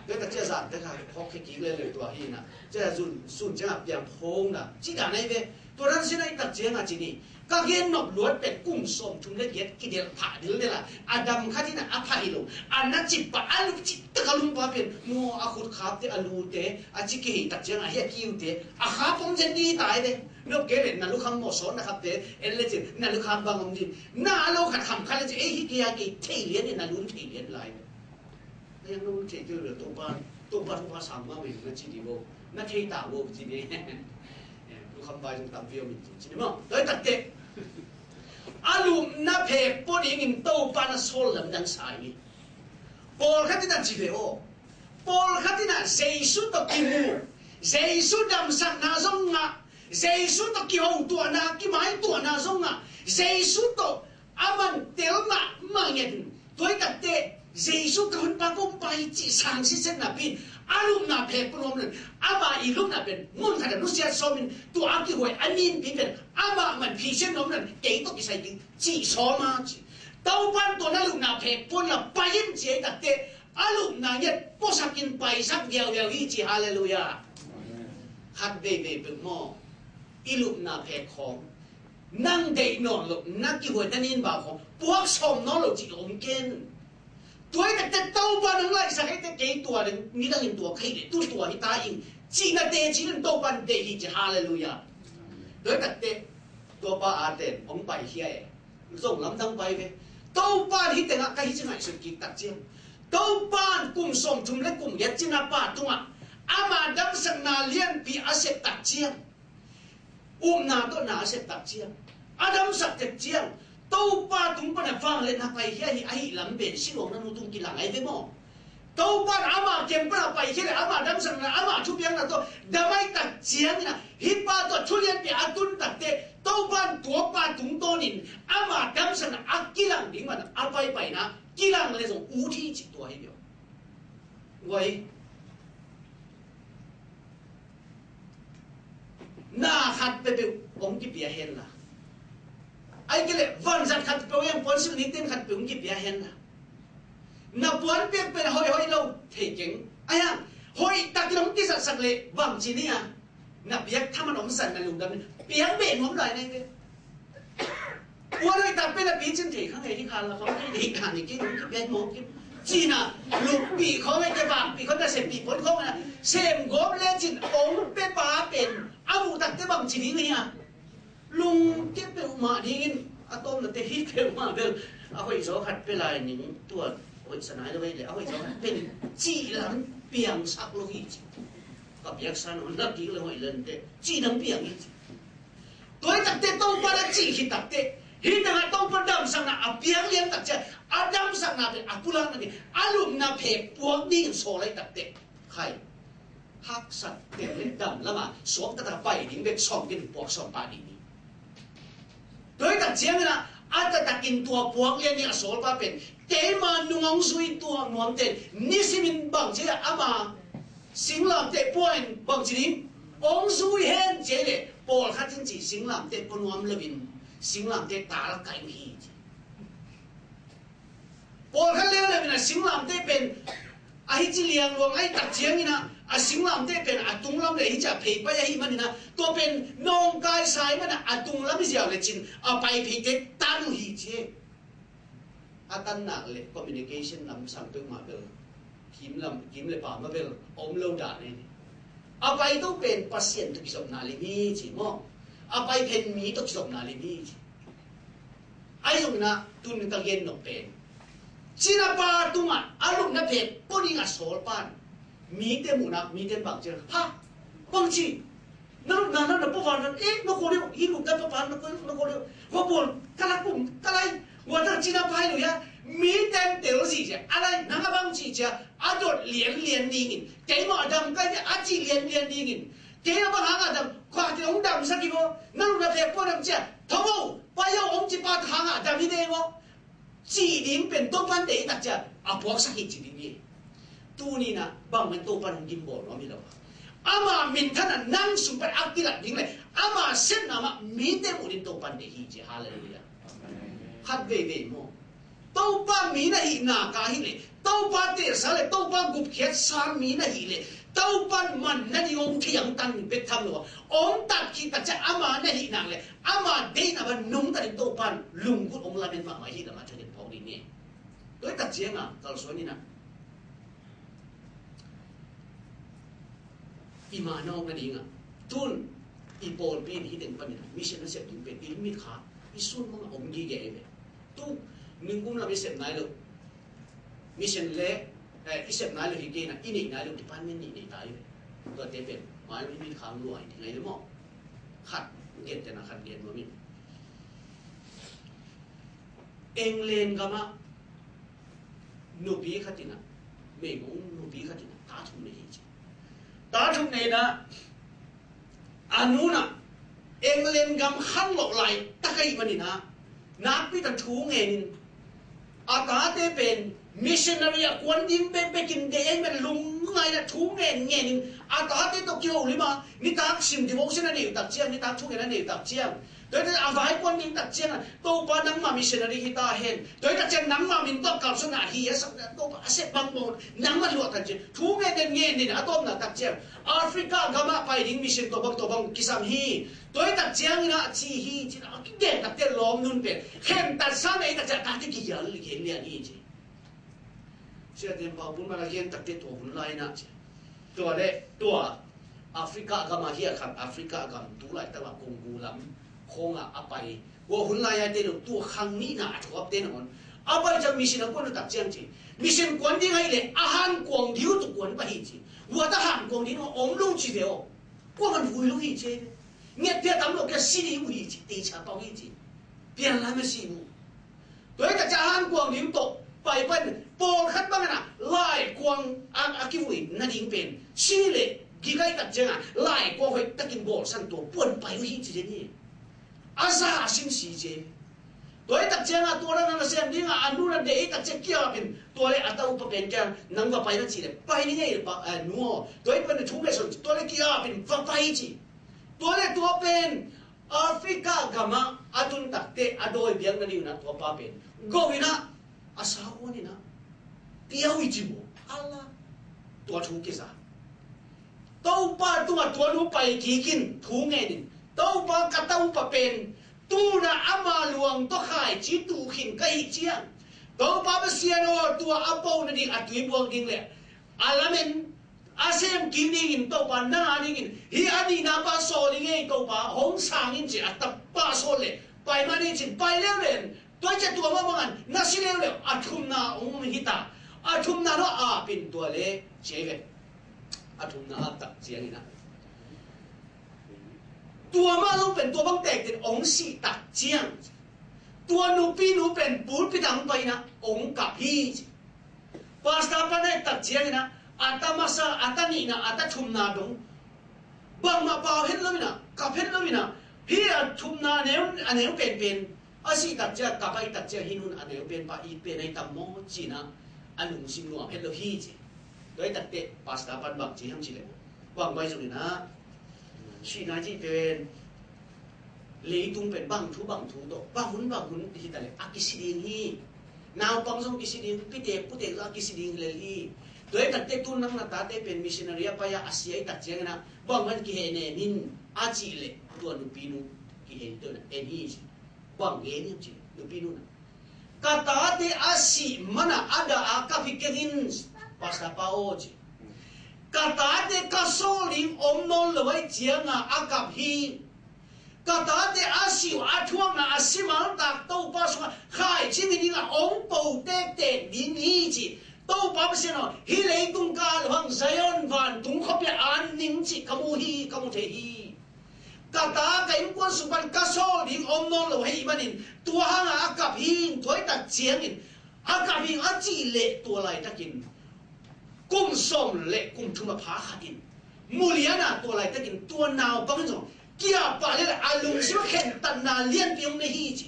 Tua tak ciang zan te kha khawk khe kik lele tua hi na. Ciang zun sun ciang a piang phawng na ci dan ai ve. Tua dan sin ai tak ciang a ci ni. Ka gen nop luat pen kum sawm thum le giat kidelh phah dil ne la. A dam khat in a, a phah hi lo. A na cip pa a luk cip tak a lum pa pen. Mu a khut khap te a lu te a ci kei tak ciang a hi a kiu te. A khap om zen ni tai ve. Nop kei leh na lukham maw sawn na khapte en le cin na lukham bang om ding. Na a lo khat kham khat le cin ei hi kei a kei thei lian in na lun thei lian lai. Na yang na lun thei kei lo Topa, Topa Topa sang ma mei na ci di bo. Na thei ta bo ci di. Lukham bai zong tam viau min ci di maw. Doi tak te. A lupna phek pua dingin Topa na sawl lamdang sa hi. Pawlkhat in a ci ve aw. Pawlkhat in a Jesu tawh kimu, Jesu damsakna zong ngah, Jesu tawh kihotuahna, kimaituahna zong ngah, Jesu tawh a man tel mahmah ngen. Tua hi tak te Jesu ka hun pa kong pai cih sang siset napi in a lupna phek pua nuam nan ama i lupna pen mun khat a nusiat sawm in tua a kihuai a ninpi pen amah man phisiat nuam nan kei tawh kisai ding cih sawm a ci. Topan tua na lupna phek pua na pai in ci hi tak te a lupna ngiat puasakin paisak viauviau hi ci, halleluiah. Khat veivei peuh maw i lupna phek khawng nang deih nawn loh na kihuai na nin bau khawng puak sawm nawn lo cih om ken. Tua hi tak te Topa nong laihsak hi te kei tua ding nidangin tua kei le tu tua hi ta ing cihna teci in Topan deih hi ci, halleluiah. Tua hi tak te Topa a ten hong pai hi a e. Zong lamdang pai ve. Topan hih tengah ka hi ci ngaihsut kik tak ciang Topan kum sawm thum le kum giat cin a pa tungah ama damsakna lianpi a sep tak ciang, upna tawh na a sep tak ciang, a damsak tek ciang Topa tung pan a vangliatna pai hi a hi, ahi lam pen siluang na nu tung kilang ai ve maw. Topan ama kiang pana paikhia le ama damsakna, ama thupiakna tawh damai tak ciangin ah, hih pa tawh thulianpi a tun takteh Topan tua pa tungtawnin ama damsakna a kilang ding man a paipaina kilang le zong ut hi cih tua hi bia. Guai. Na khat peuhpeuh hong kipia hen la. Ai kei le vanzat khat peuh yang puan sil ni ten khat peuh hong kipia hen la. Na puan piak pen hoih hoih lo thei keng. Ai hang hoih takin hong kisatsak le bang ci ni a. Na piak thaman om san na lungdam ni. Piak beh nuam lai nai ve. Ua doi tak pen a pi cin thei kha ngei hi kha la khong thei dei kha ni ki nung ki pen mawk ki. Cina lukpi khong ngei ke bangpi khong na sempi pon khong na sem gom le cin ong pe pa pen a mu tak te bang cin hi ngei a. Lung ke peuhmah dingin a tawmna te hi peuhmah bel a hoih zaw khat pe lai ning tua hoih sanai lo vei le a hoih zaw khat pen cih lam piangsak lo hi ci. Ka piaksa no na kik le hoih len te cih lam piang hi ci. Tua hi takte Topa na cih khit takte, hih tengah Topa damsakna a piang lian tak ciang, a damsakna pen a pulakna pen a lupna phek puak dingin sawl ahi takte, khai haksat pen le dam lama suak taktak pai ding bek sawm kin puak sawm pah ding hi. Tua hi tak ciangin ah a taktakin tua puak lian ding a sawlpa pen keima nung hong zui tua nuamte nisimin bang ci a ama singlamteh pua in bang ci ding hong zui hen ci le pawlkhat in ci singlamteh pua nuam loin singlamteh tal kai uh hi ci. Pawlkhat leuleu in a singlamteh pen ahi ci liangluang ahi tak ciangin ah a singlamteh pen a tunglam le hi ci a pheipai ahi manin ah tua pen nawngkaisa ahi manin ah a tunglam hi ziau le cin a pai pheite tan uh hi ci. A tannak le communication lam sang peuhmah bel kim lam kim le pa mah bel om lo dan hi. A pai to pen Pasian tawh kizopna lim hi ci maw? A pai pen mi tawh kizopna lim hi ci. Ahi zongin ah tun ka gen nop pen cinapa tungah a lupna phek pua ding a sawlpan mite muhna mite bang ci ha bang ci. Na lupna na na pua van na eh na ko leu hi lupna pua van na ko na ko leu. Wa bol ka la kum ka lai wa ta cinapa hi lo ya. Mite tel si cia a lai nang a bang ci cia a dot lianlian dingin keimah a dam kai a ci lianlian dingin. Kei a bang hang a dam kua kei hong damsak hi bo na lupna phek pua dam cia tho bo pai a hong ci pa hang a dam hi dei bo. Cih ding pen Topan deih tak ciang a puaksak hi ci ding hi. Tuni-in ah bang man Topan hong gimbawl nuam hi lo a ama minthan a nang sung pan a kilat ding le ama sepna mah mite muh ding Topan deih hi ci. Halleluiah. Khat veivei maw? Topa mi na hihna ka hi le Topa teelsa le Topa gupkhiatsa mi na hi le Topan man na ding hong thiangtan bek tham lo a hong tat khit tak ciang ama na hihna le ama deihna bang nungta ding Topan lunggulh hong lamen mahmah hi lamah thugen phawk ding hi. Tua hi tak ciangah kalsuan inah i manawk nadingah tun i pawlpi in hih teng panin mission a sep ding pen i mitkha i sun mangah om gige hi ve. Tu ningkum lam i sep nai lo. Mission le eh, i sep nai lo hi kei na i neih nai lo department nih nei ta hi ve. Tuate pen mai lo i mitkha luai ding ahi le maw? Khat gen tena khat gen nuam in England gamah nupi khat inah meimong nupi khat inah ta thum nei hi ci. Ta thum nei inah a nu inah England gam khanlawh lai tak ahih maninah nakpi tak thu ngenin a tate pen missionary a kuan ding bekbekin deih ahih man lungngaina thu ngen ngenin a tate tawh kiho lima nitak sim devotion a neih uh tak ciang nitak thungen a neih uh tak ciang Tua hi a vai kuan ding tak ciangin Topa nangmah missionary hi ta hen. Tua hi tak ciang nangmah min tawh kalsuanna hi a sak Topa a sep bang bang nangmah luah tak ciang thu ngen den ngen den a tawpna tak ciang Africa gamah pai ding mission tua bang tua bang kisam hi. Tua hi tak ciangin a ci hi ci a kigen tak ciang lawm nun pen khen tak sa nei tak ciang tak ciang kigial lian lian hi ci. Sia Tian Pau Pun Mala Hian takte tua hun lai na cia. Tua le tua Africa gam a hia khat Africa gam tu lai tala Congo lam khong a a pai. Tua hun lai a te lo tua khang ni na a thuap te na on. A pai ciang mission a kuan tak ciang ci. Mission kuan ding hai le a han kuang diu tu kuan pa hi ci. Ua ta han kuang ding om lo ci ve o. Kuang an vui lo hi ci. Nget pia tam lo kia si ni u hi ci. Te cha pau hi ci. Pian lai ma si mu. Tua hi tak ciang a han kuang ding tawh pai pan Pawlkhat bangin ah laikuang a, a kivui nading pen si le gik ahih tak ciangah laikuang hoih takin bawlsan tua puan pai uh hi ci den hi. A za a sin si ci. Tua ahih tak ciangah tua na na sem dingah a nu na deih ahih tak ciang kiapin tua le a ta upa pen kiang nang va pai na ci le pai ni ngei pa, eh, nu aw. Tua ahih pan na thu ngai son tua le kiapin va pai ci. Tua le tua pen Africa gamah a tun takte a dawi biak nading un ah tua pa pen go in ah a sa huan in ah pia uh hi ci maw. Ala tua thu kiza. Topa tungah tua nu pai kikin thu ngenin Topa ka ta upa pen tuna ama luang tawh khaici tukhin ka hih ciang Topa Pasian aw tua a po nading a tui buak ding le a lamen a sem kik dingin Topa na dingin hih a nihna pa sawl i ngei Topa hong sang in ci a tapa sawl le pai mah ni cin pai leuleu in tua ciah tua mah bangin na si leuleu a thumna hong hita a thumna no a pin tua le ciai ve a thumna a tak ciangin ah tua mah zong pen tua bang tekten hong sih tak ciang tua nupi nu pen pulpit ang pai in ah hong kap hi ci. Pastor pan a et tak ciangin ah a ta masa a ta nihna a ta thumna dong bangmah pau het lo in ah kap het lo in ah hih a thumna a neu a neu penpen a sih tak ciang kap ahih tak ciang hih hun a neu pen pa it pen ahi tam maw ci in ah a lungsim nuam het lo hi ci. Tua ahih takteh pastor pan bang ci hiam ci leh bang bai zong in ah sihna cih pen leitung pen bang thu bang thu tawh bang hun bang hun hi ta le a kisi ding hi. Naupang zong kisi ding pitek putek zong a kisi ding hi lel hi. Tua ahih takteh tun nang na tate pen missionary a pai a a sia ahih tak ciangin ah bang bang kihehnem in a cih leh tua nupi nu kihei tua na en hi ci. Bang gen hiam ci nupi nu na ka tate a sih mana a dah a kap hi keng in pastor pa aw ci. Ka tate ka sawl ding om nawn lo ahih cianga a kap hi. Ka tate a sih uh a thuakna a simal tak Topa sungah khaici hi dingah hong po tektek ding hi ci. Topa Pasian aw hih leitung ka lo hang Zion vantung khuapi ah an ning ci ka mu hi ka mu thei hi. Ka ta ka innkuan sung pan ka sawl ding om nawn lo ahih manin tua hanga a kap hi in tua ahih tak ciangin a kap hi in a cih leh tua laitakin kum sawm le kum thum a pha khat in muliana tua laitakin tua naupang in zong kiap pah le a lungsim a khentatna lianpi hong nei hi ci.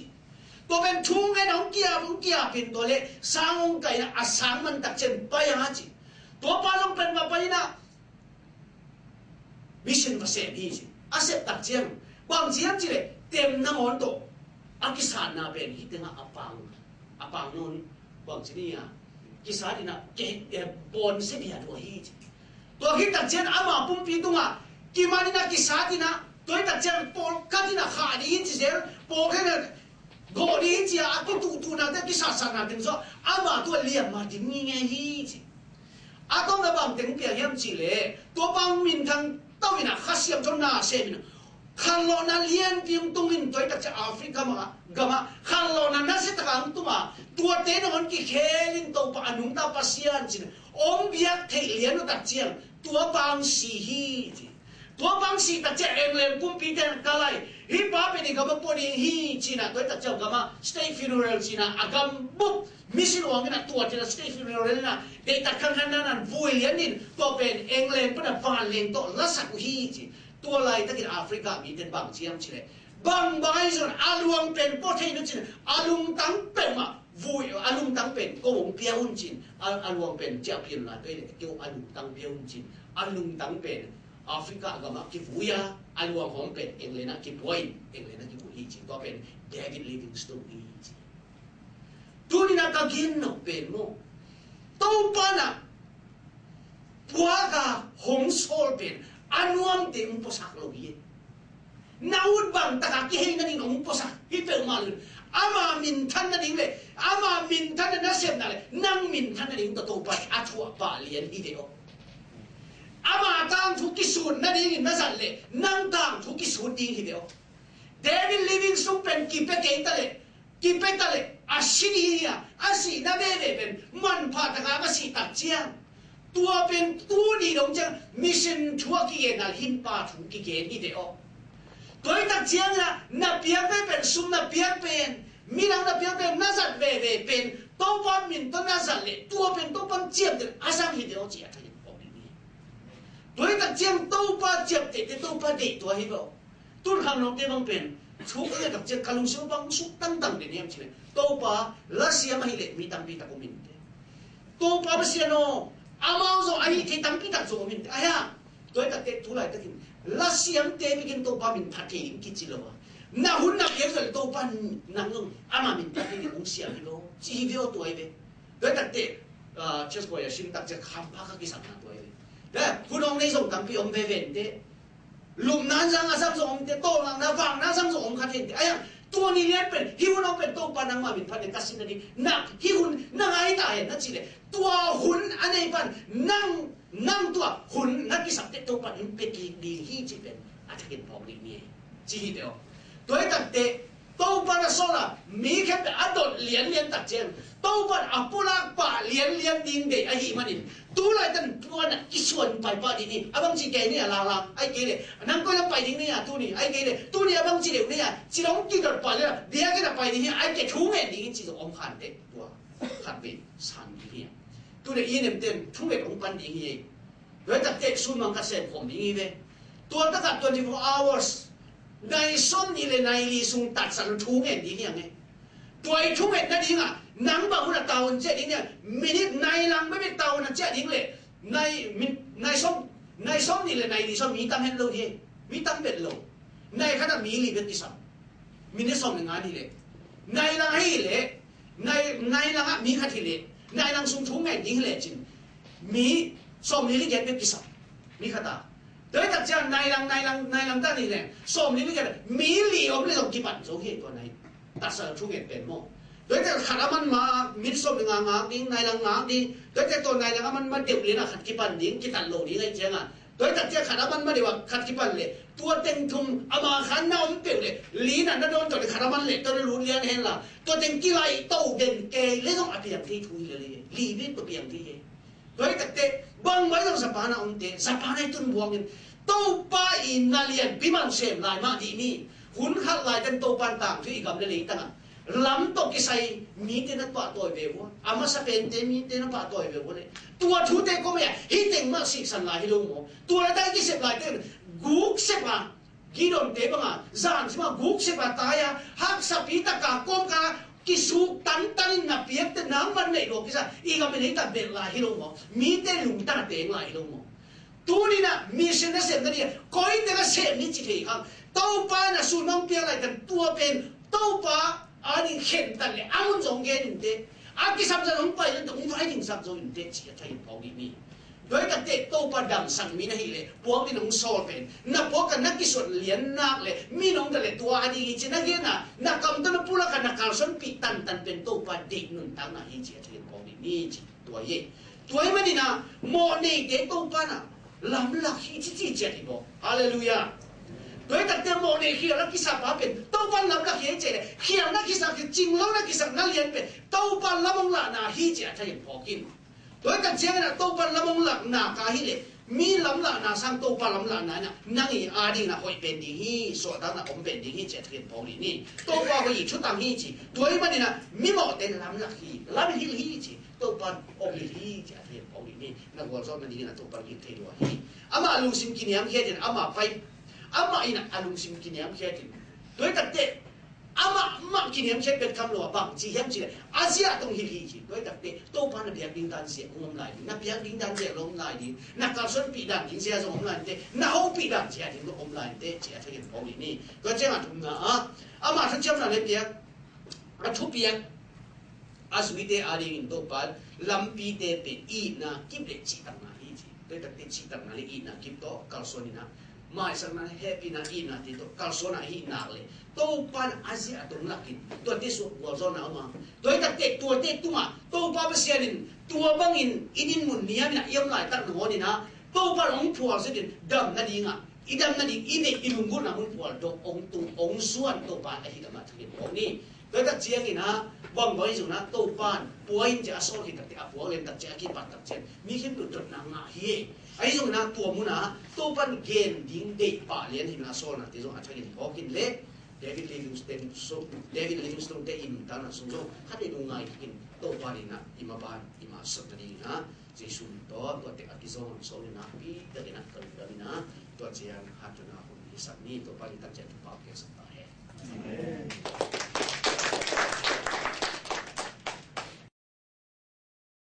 Tua pen thu ngen hong kiap hong kiap in tua le sang hong kaina a sang man tak cian pai a ci. Tua pa zong pen mah pai inah mission va sem hi ci. A sep tak ciang bang ciam ci le tem nangawn tawh a kisatna pen hi tengah a pang a pang nawn bang ci ni a kisat inah ke bawn se bia tua hi ci. Tua khit tak ciang ama pumpi tungah kiman inah kisat inah tua hi tak ciang pawlkhat inah khah ding hi ci zel pawlkhat inah gawh ding hi ci a a kituhtuhna te kisatsatna teng zawh ama tua liamma ding ngingei hi ci. A tawpna bang teng piang hiam cih leh tua bang minthang to inah Kha Siangtho na sem inah khanlawhna lianpi hong tung in tua hi tak ciah Africa mah gamah khanlawhna nasia taka hong tung a tuate nangawn kikhel in Topa a nungta Pasian cin hong biak theih lian uh tak ciang tua bang si hi ci. Tua bang sih tak ciah England kumpite in ka lai hih pa pen i gam a pua ding hi cinah tua hi tak ciah gam ah state funeral cinah a gam bup mission uang inah tua cinah state funeral inah deihtak khankhan nan vui lian in tua pen England pana vanleng tawh lasak uh hi ci. Tua laitakin Africa mite in bang ciam cileh bang bang ahi zon a luang pen pua thei na cinah a lungtang peuhmah vui a lungtang pen ko hong pia un cin a luang pen ciah pian lai pei le keu a lungtang pia un cin a lungtang pen Africa gamah kivui a a luang hawm pen England ah kipua in England ah kivui hi cin tua pen David Livingstone hi cin. Tuninah ka gennop pen maw Topa nah puaka hong sawl pen a nuamte hong puasak lo hi. Na ut bang taka kihei nading hong puasak hi peuhmah lun ama minthan nading le ama minthan na nasepna le nang minthan nading tawh Topa a thuah pah lian hi ve aw. Ama tangthu kisut nadingin na zat le nang tangthu kisut ding hi ve aw. David Livingstone pen kipia kei ta le kipia ta le a si ding hi a a sihna veve pen manpha taka va sih tak ciang tua pen tuni dong ciang mission thu a kigen nal hinpa thu kigen hi ve aw. Tua hi tak ciangin ah na piak ve pen sum na piak pen Midang na piang pen na zat veve pen Topa min tawh na zat leh tua pen Topa in ciapteh a zang hi deuh ci a thei phawk ding hi. Tua hi tak ciang Topa ciaptehte Topa deih tua hi lo. Tun khang nawkte bang pen thu ka ngai tak ciang ka lungsim bang suk tangtang den hiam cih leh Topa lasiam ahih leh mi tampi tak om in teh. Topa Pasian aw, amau zong ahi thei tampi tak zong om in teh. Ahi a, tua hi tak teh tu laitakin lasiamte bikin Topa min phat thei ding kici lo a, na hun na piak zong Topa nang zong ama min phat thei ding hong siam hi lo ci hi ve aw, tua hi ve. Tua hi tak teh, ah, church choir a sim tak ciang khampa ka kisapna tua hi ve. Tua hun hong nei zong tampi om veve in teh. Lupna zang a zang zong om teh, tawlngakna vangna zang zong om kha thei in teh. Ahi a, tua ni lian pen hih hun hong pen Topa nangma min phat in ka sin na ding, na hih hun na ngai ta hen na cih leh tua hun a nei pan nang, nang tua hun na kisap teh Topa in hong pia kik ding hi cih pen a thakin phawk ding hi ci hi teh aw. Tua hi tak teh Topa na sawl a mi khempeuh a dot lianlian tak ciang Topa a pulak pah lianlian ding deih ahih manin tu laitan tua na kisuan paipah ding hi. A bang ci kei ni a langlang ai kei leh nang koi na pai ding ni a tuni ai kei leh tuni a bang ci deuh ni a ci dong kidot pah lian biakinn a pai ding hi ai kei thu ngen ding hi ci zong om khan teh tua khat vei san ding hi. Tu leh i nemten thu ngen ong pan ding hi. Tua hi tak teh sun mang ka sem khawm ding hi ve. Tua takah twenty four hours nai sawm nih le nai li sung tatsa lo thu ngen ding hi ang e. Tua i thu ngen nadingah nang bang hun a taun ciah ding hi ang. Minit nai lang bebek taun a ciah ding le nai, min, nai sawm, nai sawm nih le nai li sawm mi tam het lo hi. Mi tam bet lo. Nai khatah mi li bek kisam. Minit sawm le nga ni le nai lang hi le Nai, nai langah mi khat hi leh nai lang sung thu ngen ding hi leh cin mi sawm li li gen bek kisam mi khat a. Tua hi tak ciang nai lang, nai lang, nai lang ta ni leh sawm li li gen mi li om leh zong kipan zo hi tua nai. Taksa thu ngen pen maw. Tua hi tak khat a man ma min sawm li nga ngak ding, nai lang ngak ding. Tua hi tak tua nai lang a man ma deuh lian a khat kipan ding, kitan lo ding ahi ciangah Tua hi tak ciang khat a man ma deuh a khat kipan leh tua teng thum ama khan na om peuh leh li na na dawn tawh leh khat a man leh tua na lut lian hen la tua teng kilaih to den kei leh zong a piang thei thu hi leh li bek tua piang thei hi. Tua hi tak teh bangmah zong Japan a omte Japan a i tun buang in Topa i na lianpi man sem lai mah dih ni. Hun khat lai ten Topa in tangthu i gam le leitang ah lam tawh kisai mite na pahtawi ve uh a, a masa pente mite na pahtawi ve uh a le. Tua thute kawmai ah hih teng mah siksan lai hi lo maw? Tua la dai kisep lai ten guk sep a, Gideonte banga zan sima guk sep a tai a, haksapi taka kawmkal kisuk tantan in na piakte nang man neih lua kisa i gam i leitang belh lai hi lo maw? Mite lungtang a teng lai hi lo maw? Tuninah mission na sem nading a koite na sem ni ci thei khang Topa na sun hong piak lai kan tua pen Topa a ding khentat le a mun zong gen inte a kisamzat hong pai lente hong vai dingsak zo inte ci a thain phawk dih ni. Tua hi takteh Topa damsak mi na hih leh puak ding hong sawl pen na puak kan na kisuan lian nak le mi nong ta le tua a ding hi ci na gen a na kam tawh na pulak a na kalsuanpih tantan pen Topa deih nuntakna hi ci a thain phawk dih ni ci. Tua hi. Tua hi maninah mawh neite Topa na lamlak hi cici ciat hi baw. Halleluiah. Tua hi takteh mawh nei khial a kisapa pen Topa lamlak hi ciat le khial na kisak hi cinglo na kisak na lian pen Topa lamong lahna hi ciat a thain phawk in. Tua hi tak cianginah Topa lamong lahna ka hi le mi lamlahna sang Topa lamlahna inah nang i a dingna hoih pen ding hi, suahtakna om pen ding hi ciat a thain phawk dih ni. Topa hoih i thutang hi ci. Tua hi maninah mi mawhte lamlak hi, lamhilh hi ci. Topa om hi hi ci a thain phawk dih ni. Na gualzawhna dingin a Topa gil thei lua hi. Amah a lungsim kiniamkhiatin amah pai. Amah in a lungsim kiniamkhiatin tua hi takteh amah mah kiniamkhiat bek tham lo a bang ci hiam ci le a ziah tong hilh hi ci. Tua hi takteh Topa na biak ding dan ziah hong om lai ding, na biak ding dan ziah hong om lai ding, na kalsuanpih dan ding ziah zong om lai ding, na hopih dan ziah ding zong om lai ding ci a thain phawk dih ni. Tua ciangah thumna ah amah thuciamna le biak a thupiak a zuite a dingin Topa lampite pen itna kip le cihtakna hi ci. Tua hi takteh cihtakna le itna kip tawh kalsuan inah maisakna le hehpihna itna te tawh kalsuan a hih nak le Topa in a ziah a tong lakin tuate suah gualzawhna om a. Tua hi takteh tuate tungah Topa Pasian in tua bangin i dinmun niaminah i om laitak nangawn inah Topa in hong phual zetin dam nadingah i dam nading i neih i lunggulhna mun phual dong hong tung hong suan Topa ahi lamah thakin phawk ni. Tua tak ciangin ah bang bang hi zongin ah Topa in pua in ci a sawl khit tak ciang a puak lian tak ciang a kipat tak ciang mi khempeuh dotna ngah hi. Ahi zongin ah tua munah Topa in gen ding deih pah lian hi na sawlnate zong a thak in phawk in le David Livingstone, so, David Livingstone te i nuntakna sung zong khat vei lungngai takin Topa deihna i maban i mawhsakna dingin ah Jesu min tawh tua tek a kizong sawlna nakpi takin ah ka lungdam in ah tua ciang hatna hun i sak ni. Topa in tak ciang thupha piaksak ta hen. Amen.